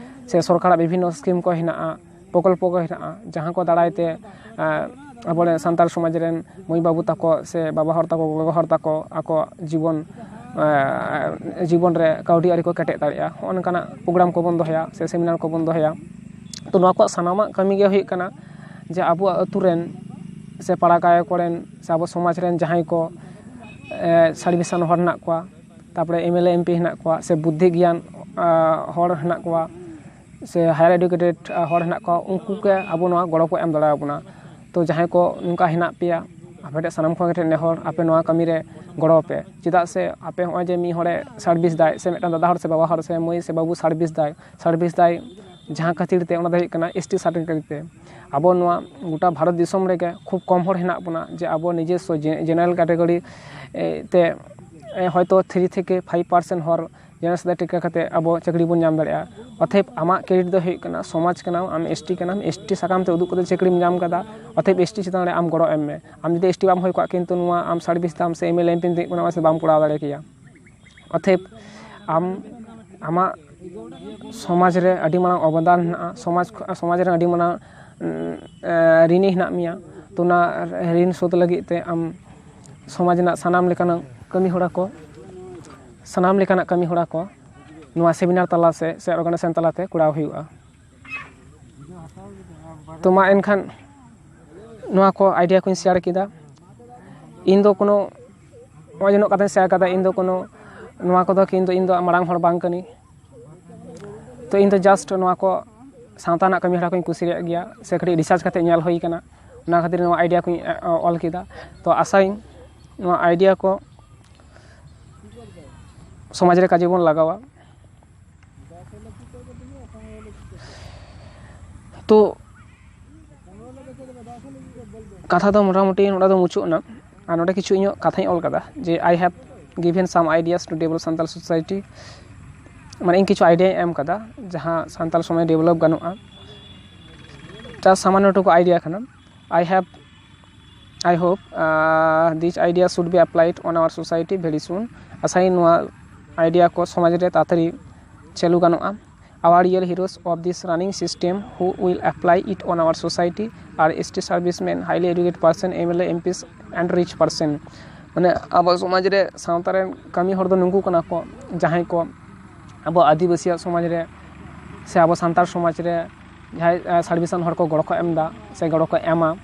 ᱥᱮ ᱥᱚᱨᱠᱟᱨᱟᱜ ᱵᱤᱵᱷᱤᱱᱱᱚ scheme ᱠᱚ ᱦᱮᱱᱟᱜᱼᱟ, ᱯᱨᱚᱠᱚᱞᱯᱚ ᱠᱚ ᱦᱮᱱᱟᱜᱼᱟ, ᱡᱟᱦᱟᱸ ᱠᱚ ᱫᱟᱨᱟᱭ ᱛᱮ, ᱟᱸ, ᱟᱵᱚᱨᱮᱱ ᱥᱟᱱᱛᱟᱲ ᱥᱚᱢᱟᱡᱽ ᱨᱮᱱ ᱢᱟᱹᱭ ᱵᱟᱹᱵᱩ ᱛᱟᱠᱚ ᱥᱮ ᱵᱟᱵᱟ ᱦᱚᱲ ᱛᱟᱠᱚ, ᱜᱚᱜᱚ ᱦᱚᱲ ᱛᱟᱠᱚ ᱟᱠᱚᱣᱟᱜ ᱡᱤᱵᱚᱱ, ᱟᱸ, ᱡᱤᱵᱚᱱ ᱨᱮ ᱠᱟᱹᱣᱰᱤ ᱟᱹᱨᱤ ᱠᱚ ᱠᱮᱴᱮᱡ ᱫᱟᱲᱮᱭᱟᱜᱼᱟ, ᱦᱚᱸᱜᱼᱚ ᱱᱚᱝᱠᱟᱱᱟᱜ ᱯᱨᱳᱜᱨᱟᱢ ᱠᱚᱵᱚᱱ ᱫᱚᱦᱚᱭᱟ ᱥᱮ ᱥᱮᱢᱤᱱᱟᱨ ᱠᱚᱵᱚᱱ ᱫᱚᱦᱚᱭᱟ᱾ ᱛᱚ ᱱᱚᱣᱟ ᱠᱚ ᱥᱟᱱᱟᱢᱟᱜ ᱠᱟᱹᱢᱤ ᱜᱮ ᱦᱩᱭᱩᱜ ᱠᱟᱱᱟ ᱡᱮ ᱟᱵᱚᱣᱟᱜ ᱟᱹᱛᱩ ᱨᱮᱱ ᱥᱮ ᱯᱟᱲᱟ ᱜᱟᱶ ᱠᱚᱨᱮᱱ ᱥᱮ ᱟᱵᱚ ᱥᱚᱢᱟᱡᱽ ᱨᱮᱱ ᱡᱟᱦᱟᱸᱭ ᱠᱚ, ᱮ, ᱥᱟᱨᱵᱷᱤᱥᱟᱱ ᱦᱚᱲ ᱦᱮᱱᱟᱜ ᱠᱚᱣᱟ, ᱛᱟᱯᱚᱨᱮ M L A, M P ᱦᱮᱱᱟᱜ ᱠᱚᱣᱟ, ᱥᱮ ᱵᱩᱫᱽᱫᱷᱤ ᱜᱮᱭᱟᱱ, ᱟ, ᱦᱚᱲ ᱦᱮᱱᱟᱜ ᱠᱚᱣᱟ, ᱥᱮ higher educated, ᱟ, ᱦᱚᱲ ᱦᱮᱱᱟᱜ ᱠᱚᱣᱟ, ᱩᱱᱠᱩ ᱜᱮ ᱟᱵᱚ ᱱᱚᱣᱟ ᱜᱚᱲᱚ ᱠᱚ ᱮᱢ ᱫᱟᱲᱮᱭᱟᱵᱚᱱᱟ᱾ ᱛᱚ ᱡᱟᱦᱟᱸᱭ ᱠᱚ ᱱᱚᱝᱠᱟ ᱦᱮᱱᱟᱜ ᱯᱮᱭᱟ, ᱟᱯᱮ ᱴᱷᱮᱱ ᱥᱟᱱᱟᱢ ᱠᱷᱚᱱ ᱢᱤᱫᱴᱮᱱ ᱱᱮᱦᱚᱨ, ᱟᱯᱮ ᱱᱚᱣᱟ ᱠᱟᱹᱢᱤ ᱨᱮ ᱜᱚᱲᱚ ᱯᱮ᱾ ᱪᱮᱫᱟᱜ ᱥᱮ ᱟᱯᱮ ᱦᱚᱸᱜᱼᱚᱭ ᱡᱮ ᱢᱤᱫ ᱦᱚᱲᱮ ᱥᱟᱨᱵᱷᱤᱥ ᱫᱟᱭ, ᱥᱮ ᱢᱤᱫᱴᱟᱝ ᱫᱟᱫᱟ ᱦᱚᱲ ᱥᱮ ᱵᱟᱵᱟ ᱦᱚᱲ ᱥᱮ ᱢᱟᱹᱭ ᱥᱮ ᱵᱟᱹᱵᱩ ᱥᱟᱨᱵᱷᱤᱥ ᱫᱟᱭ, ᱥᱟᱨᱵᱷᱤᱥ ᱫᱟᱭ, ᱡᱟᱦᱟᱸ ᱠᱷᱟᱹᱛᱤᱨ ᱛᱮ ᱚᱱᱟ ᱫᱚ ᱦᱩᱭᱩᱜ ᱠᱟᱱᱟ ᱮᱥ ᱴᱤ certificate ᱛᱮ᱾ ᱟᱵᱚ ᱱᱚᱣᱟ ᱜᱚᱴᱟ ᱵᱷᱟᱨᱚᱛ ᱫᱤᱥᱚᱢ ᱨᱮᱜᱮ ᱠᱷᱩᱵ ᱠᱚᱢ ᱦᱚᱲ ᱦᱮᱱᱟᱜ ᱵᱚᱱᱟ ᱡᱮ ᱟᱵᱚ ᱱᱤᱡᱮᱥᱥᱚ ᱡᱮ-, general category, ᱮ, ᱛᱮ, ᱮ, ᱦᱚᱭᱛᱳ three ᱛᱷᱮᱠᱮ five percent ᱦᱚᱲ general ᱥᱟᱛᱮ ᱴᱤᱠᱟᱹ ᱠᱟᱛᱮ ᱟᱵᱚ ᱪᱟᱹᱠᱨᱤ ᱵᱚᱱ ᱧᱟᱢ ᱫᱟᱲᱮᱭᱟᱜᱼᱟ᱾ ᱚᱛᱷᱮᱵ ᱟᱢᱟᱜ credit ᱫᱚ ᱦᱩᱭᱩᱜ ᱠᱟᱱᱟ ᱥᱚᱢᱟᱡᱽ ᱠᱟᱱᱟᱢ, ᱟᱢ ᱮᱥ ᱴᱤ ᱠᱟᱱᱟᱢ, ᱮᱥ ᱴᱤ ᱥᱟᱠᱟᱢ ᱛᱮ ᱩᱫᱩᱜ ᱠᱟᱛᱮ ᱪᱟᱹᱠᱨᱤᱢ ᱧᱟᱢ ᱠᱟᱫᱟ, ᱚᱛᱷᱮᱵ ᱮᱥ ᱴᱤ ᱪᱮᱛᱟᱱ ᱨᱮ ᱟᱢ ᱜᱚᱲᱚ ᱮᱢ ᱢᱮ᱾ ᱟᱢ ᱡᱩᱫᱤ ᱮᱥ ᱴᱤ ᱵᱟᱢ ᱦᱩᱭ ᱠᱚᱜᱼᱟ, ᱠᱤᱱᱛᱩ ᱱᱚᱣᱟ ᱟᱢ ᱥᱟᱨᱵᱷᱤᱥ ᱛᱟᱢ ᱥᱮ ᱮᱢ ᱮᱞ ᱮ ᱮᱢ ᱯᱤᱢ ᱫᱩᱲᱩᱵ ᱠᱟᱱᱟ, ᱚᱱᱟ ᱥᱮ ᱵᱟᱢ ᱠᱚᱨᱟᱣ ᱫᱟᱲᱮ ᱠᱮᱭᱟ᱾ ᱚᱛᱷᱮᱵ ᱟᱢ ᱟᱢᱟᱜ ᱥᱚᱢᱟᱡᱽ ᱨᱮ ᱟᱹᱰᱤ ᱢᱟᱨᱟᱝ ᱚᱵᱚᱫᱟᱱ ᱦᱮᱱᱟᱜᱼᱟ, ᱥᱚᱢᱟᱡᱽ ᱠᱷᱚ-, ᱥᱚᱢᱟᱡᱽ ᱨᱮ ᱟᱹᱰᱤ ᱢᱟᱨᱟᱝ, ᱩᱸ, ᱮ, ᱨᱤᱱᱤ ᱦᱮᱱᱟᱜ ᱢᱮᱭᱟ᱾ ᱛᱚ ᱚᱱᱟ ᱨᱤᱱ ᱥᱳᱫᱷ ᱞᱟᱹᱜᱤᱫ ᱛᱮ ᱟᱢ ᱥᱚᱢᱟᱡᱽ ᱨᱮᱱᱟᱜ ᱥᱟᱱᱟᱢ ᱞᱮᱠᱟᱱᱟᱜ ᱠᱟᱹᱢᱤ ᱦᱚᱨᱟ ᱠᱚ, ᱥᱟᱱᱟᱢ ᱞᱮᱠᱟᱱᱟᱜ ᱠᱟᱹᱢᱤ ᱦᱚᱨᱟ ᱠᱚ ᱱᱚᱣᱟ ᱥᱮᱢᱤᱱᱟᱨ ᱛᱟᱞᱟ ᱥᱮ, ᱥᱮ ᱚᱨᱜᱟᱱᱟᱭᱡᱮᱥᱚᱱ ᱛᱟᱞᱟᱛᱮ ᱠᱚᱨᱟᱣ ᱦᱩᱭᱩᱜᱼᱟ᱾ ᱛᱚ ᱢᱟ ᱮᱱᱠᱷᱟᱱ ᱱᱚᱣᱟ ᱠᱚ ᱟᱭᱰᱤᱭᱟ ᱠᱚᱧ ᱥᱮᱭᱟᱨ ᱠᱮᱫᱟ᱾ ᱤᱧ ᱫᱚ ᱠᱳᱱᱳ, ᱱᱚᱜᱼᱚᱭ ᱡᱮ ᱱᱩᱱᱟᱹᱜ ᱠᱟᱛᱷᱟᱧ ᱥᱮᱭᱟᱨ ᱠᱟᱫᱟ, ᱤᱧ ᱫᱚ ᱠᱳᱱᱳ, ᱱᱚᱣᱟ ᱠᱚᱫᱚ ᱠᱤᱱᱛᱩ ᱤᱧ ᱫᱚ ᱢᱟᱨᱟᱝ ᱦᱚᱲ ᱵᱟᱝ ᱠᱟᱹᱱᱟᱹᱧ᱾ ᱛᱚ ᱤᱧ ᱫᱚ just ᱱᱚᱣᱟ ᱠᱚ ᱥᱟᱶᱛᱟ ᱨᱮᱱᱟᱜ ᱠᱟᱹᱢᱤ ᱦᱚᱨᱟ ᱠᱚᱧ ᱠᱩᱥᱤᱭᱟᱜ ᱜᱮᱭᱟ, ᱥᱮ ᱠᱟᱹᱴᱤᱡ research ᱠᱟᱛᱮ ᱧᱮᱞ ᱦᱩᱭ ᱠᱟᱱᱟ, ᱚᱱᱟ ᱠᱷᱟᱹᱛᱤᱨ ᱱᱚᱣᱟ idea ᱠᱚᱧ ᱚᱞ ᱠᱮᱫᱟ᱾ ᱛᱚ ᱟᱥᱟᱭᱟᱹᱧ ᱱᱚᱣᱟ idea ᱠᱚ ᱥᱚᱢᱟᱡᱽ ᱨᱮ ᱠᱟᱡᱮ ᱵᱚᱱ ᱞᱟᱜᱟᱣᱟ᱾ ᱛᱚ ᱠᱟᱛᱷᱟ ᱫᱚ ᱢᱚᱴᱟᱢᱩᱴᱤ ᱱᱚᱰᱮ ᱫᱚ ᱢᱩᱪᱟᱹᱫ ᱮᱱᱟ᱾ ᱟᱨ ᱱᱚᱰᱮ ᱠᱤᱪᱷᱩ ᱤᱧᱟᱹᱜ ᱠᱟᱛᱷᱟᱧ ᱚᱞ ᱠᱟᱫᱟ ᱡᱮ, "I have given some ideas to develop Santal society", ᱢᱟᱱᱮ ᱤᱧ ᱠᱤᱪᱷᱩ idea ᱤᱧ ᱮᱢ ᱠᱟᱫᱟ ᱡᱟᱦᱟᱸ ᱥᱟᱱᱛᱟᱲ ᱥᱚᱢᱟᱡᱽ develop ᱜᱟᱱᱚᱜᱼᱟ᱾ ᱡᱟ ᱥᱟᱢᱟᱱᱱᱚ ᱴᱩᱠᱩ idea ᱠᱟᱱᱟ᱾ I have, I hope, uh, these ideas should be applied on our society very soon. ᱟᱥᱟᱭᱟᱹᱧ ᱱᱚᱣᱟ idea ᱠᱚ ᱥᱚᱢᱟᱡᱽ ᱨᱮ ᱛᱟᱲᱟᱛᱟᱲᱤ ᱪᱟᱹᱞᱩ ᱜᱟᱱᱚᱜᱼᱟ᱾ Our real heroes of this running system who will apply it on our society are S T servicemen, highly educated person, M L A, M Ps and rich person. ᱢᱟᱱᱮ ᱟᱵᱚ ᱥᱚᱢᱟᱡᱽ ᱨᱮ ᱥᱟᱶᱛᱟ ᱨᱮᱱ ᱠᱟᱹᱢᱤ ᱦᱚᱲ ᱫᱚ ᱱᱩᱠᱩ ᱠᱟᱱᱟ ᱠᱚ, ᱡᱟᱦᱟᱸᱭ ᱠᱚ ᱟᱵᱚ ᱟᱹᱫᱤᱵᱟᱹᱥᱤᱭᱟᱜ ᱥᱚᱢᱟᱡᱽ ᱨᱮ ᱥᱮ ᱟᱵᱚ ᱥᱟᱱᱛᱟᱲ ᱥᱚᱢᱟᱡᱽ ᱨᱮ ᱡᱟᱦᱟᱸᱭ, ᱟᱸ, serviceᱟᱱ ᱦᱚᱲ ᱠᱚ ᱜᱚᱲᱚ ᱠᱚ ᱮᱢ ᱮᱫᱟ ᱥᱮ ᱜᱚᱲᱚ ᱠᱚ ᱮᱢᱟ,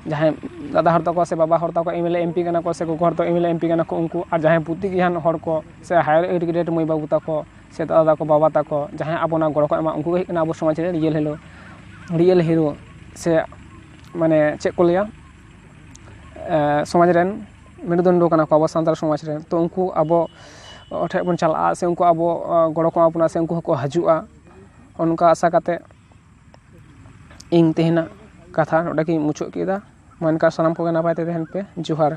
ᱡᱟᱦᱟᱸᱭ ᱫᱟᱫᱟ ᱦᱚᱲ ᱛᱟᱠᱚ ᱥᱮ ᱵᱟᱵᱟ ᱦᱚᱲ ᱛᱟᱠᱚ M L A M P ᱠᱟᱱᱟ ᱠᱚ ᱥᱮ ᱜᱚᱜᱚ ᱦᱚᱲ ᱛᱟᱠᱚ M L A M P ᱠᱟᱱᱟ ᱠᱚ, ᱩᱱᱠᱩ ᱟᱨ ᱡᱟᱦᱟᱸᱭ ᱵᱩᱫᱽᱫᱷᱤ ᱜᱮᱭᱟᱱ ᱦᱚᱲ ᱠᱚ ᱥᱮ higher educated ᱢᱟᱹᱭ ᱵᱟᱹᱵᱩ ᱛᱟᱠᱚ ᱥᱮ ᱫᱟᱫᱟ ᱛᱟᱠᱚ ᱵᱟᱵᱟ ᱛᱟᱠᱚ ᱡᱟᱦᱟᱸᱭ ᱟᱵᱚ ᱚᱱᱟ ᱜᱚᱲᱚ ᱠᱚ ᱮᱢᱟ, ᱩᱱᱠᱩ ᱜᱮ ᱦᱩᱭᱩᱜ ᱠᱟᱱᱟ ᱟᱵᱚ ᱥᱚᱢᱟᱡᱽ ᱨᱮ real hero, real hero ᱥᱮ ᱢᱟᱱᱮ ᱪᱮᱫ ᱠᱚ ᱞᱟᱹᱭᱟ, ᱮ, ᱥᱚᱢᱟᱡᱽ ᱨᱮᱱ ᱢᱮᱨᱩᱫᱚᱱᱰᱚ ᱠᱟᱱᱟ ᱠᱚ ᱟᱵᱚ ᱥᱟᱱᱛᱟᱲ ᱥᱚᱢᱟᱡᱽ ᱨᱮᱱ᱾ ᱛᱚ ᱩᱱᱠᱩ ᱟᱵᱚ ᱴᱷᱮᱱ ᱵᱚᱱ ᱪᱟᱞᱟᱜᱼᱟ ᱥᱮ ᱩᱱᱠᱩ ᱟᱵᱚ, ᱮ, ᱜᱚᱲᱚ ᱠᱚ ᱮᱢᱟ ᱵᱚᱱᱟ ᱥᱮ ᱩᱱᱠᱩ ᱦᱚᱸᱠᱚ ᱦᱤᱡᱩᱜᱼᱟ, ᱚᱱᱠᱟ ᱟᱥᱟ ᱠᱟᱛᱮ ᱤᱧ ᱛᱮᱦᱮᱧᱟᱜ ᱠᱟᱛᱷᱟ ᱱᱚᱰᱮ ᱜᱤᱧ ᱢᱩᱪᱟᱹᱫ ᱠᱮᱫᱟ᱾ ᱢᱟ ᱮᱱᱠᱷᱟᱱ ᱥᱟᱱᱟᱢ ᱠᱚᱜᱮ ᱱᱟᱯᱟᱭ ᱛᱮ ᱛᱟᱦᱮᱱ ᱯᱮ᱾ ᱡᱚᱦᱟᱨ᱾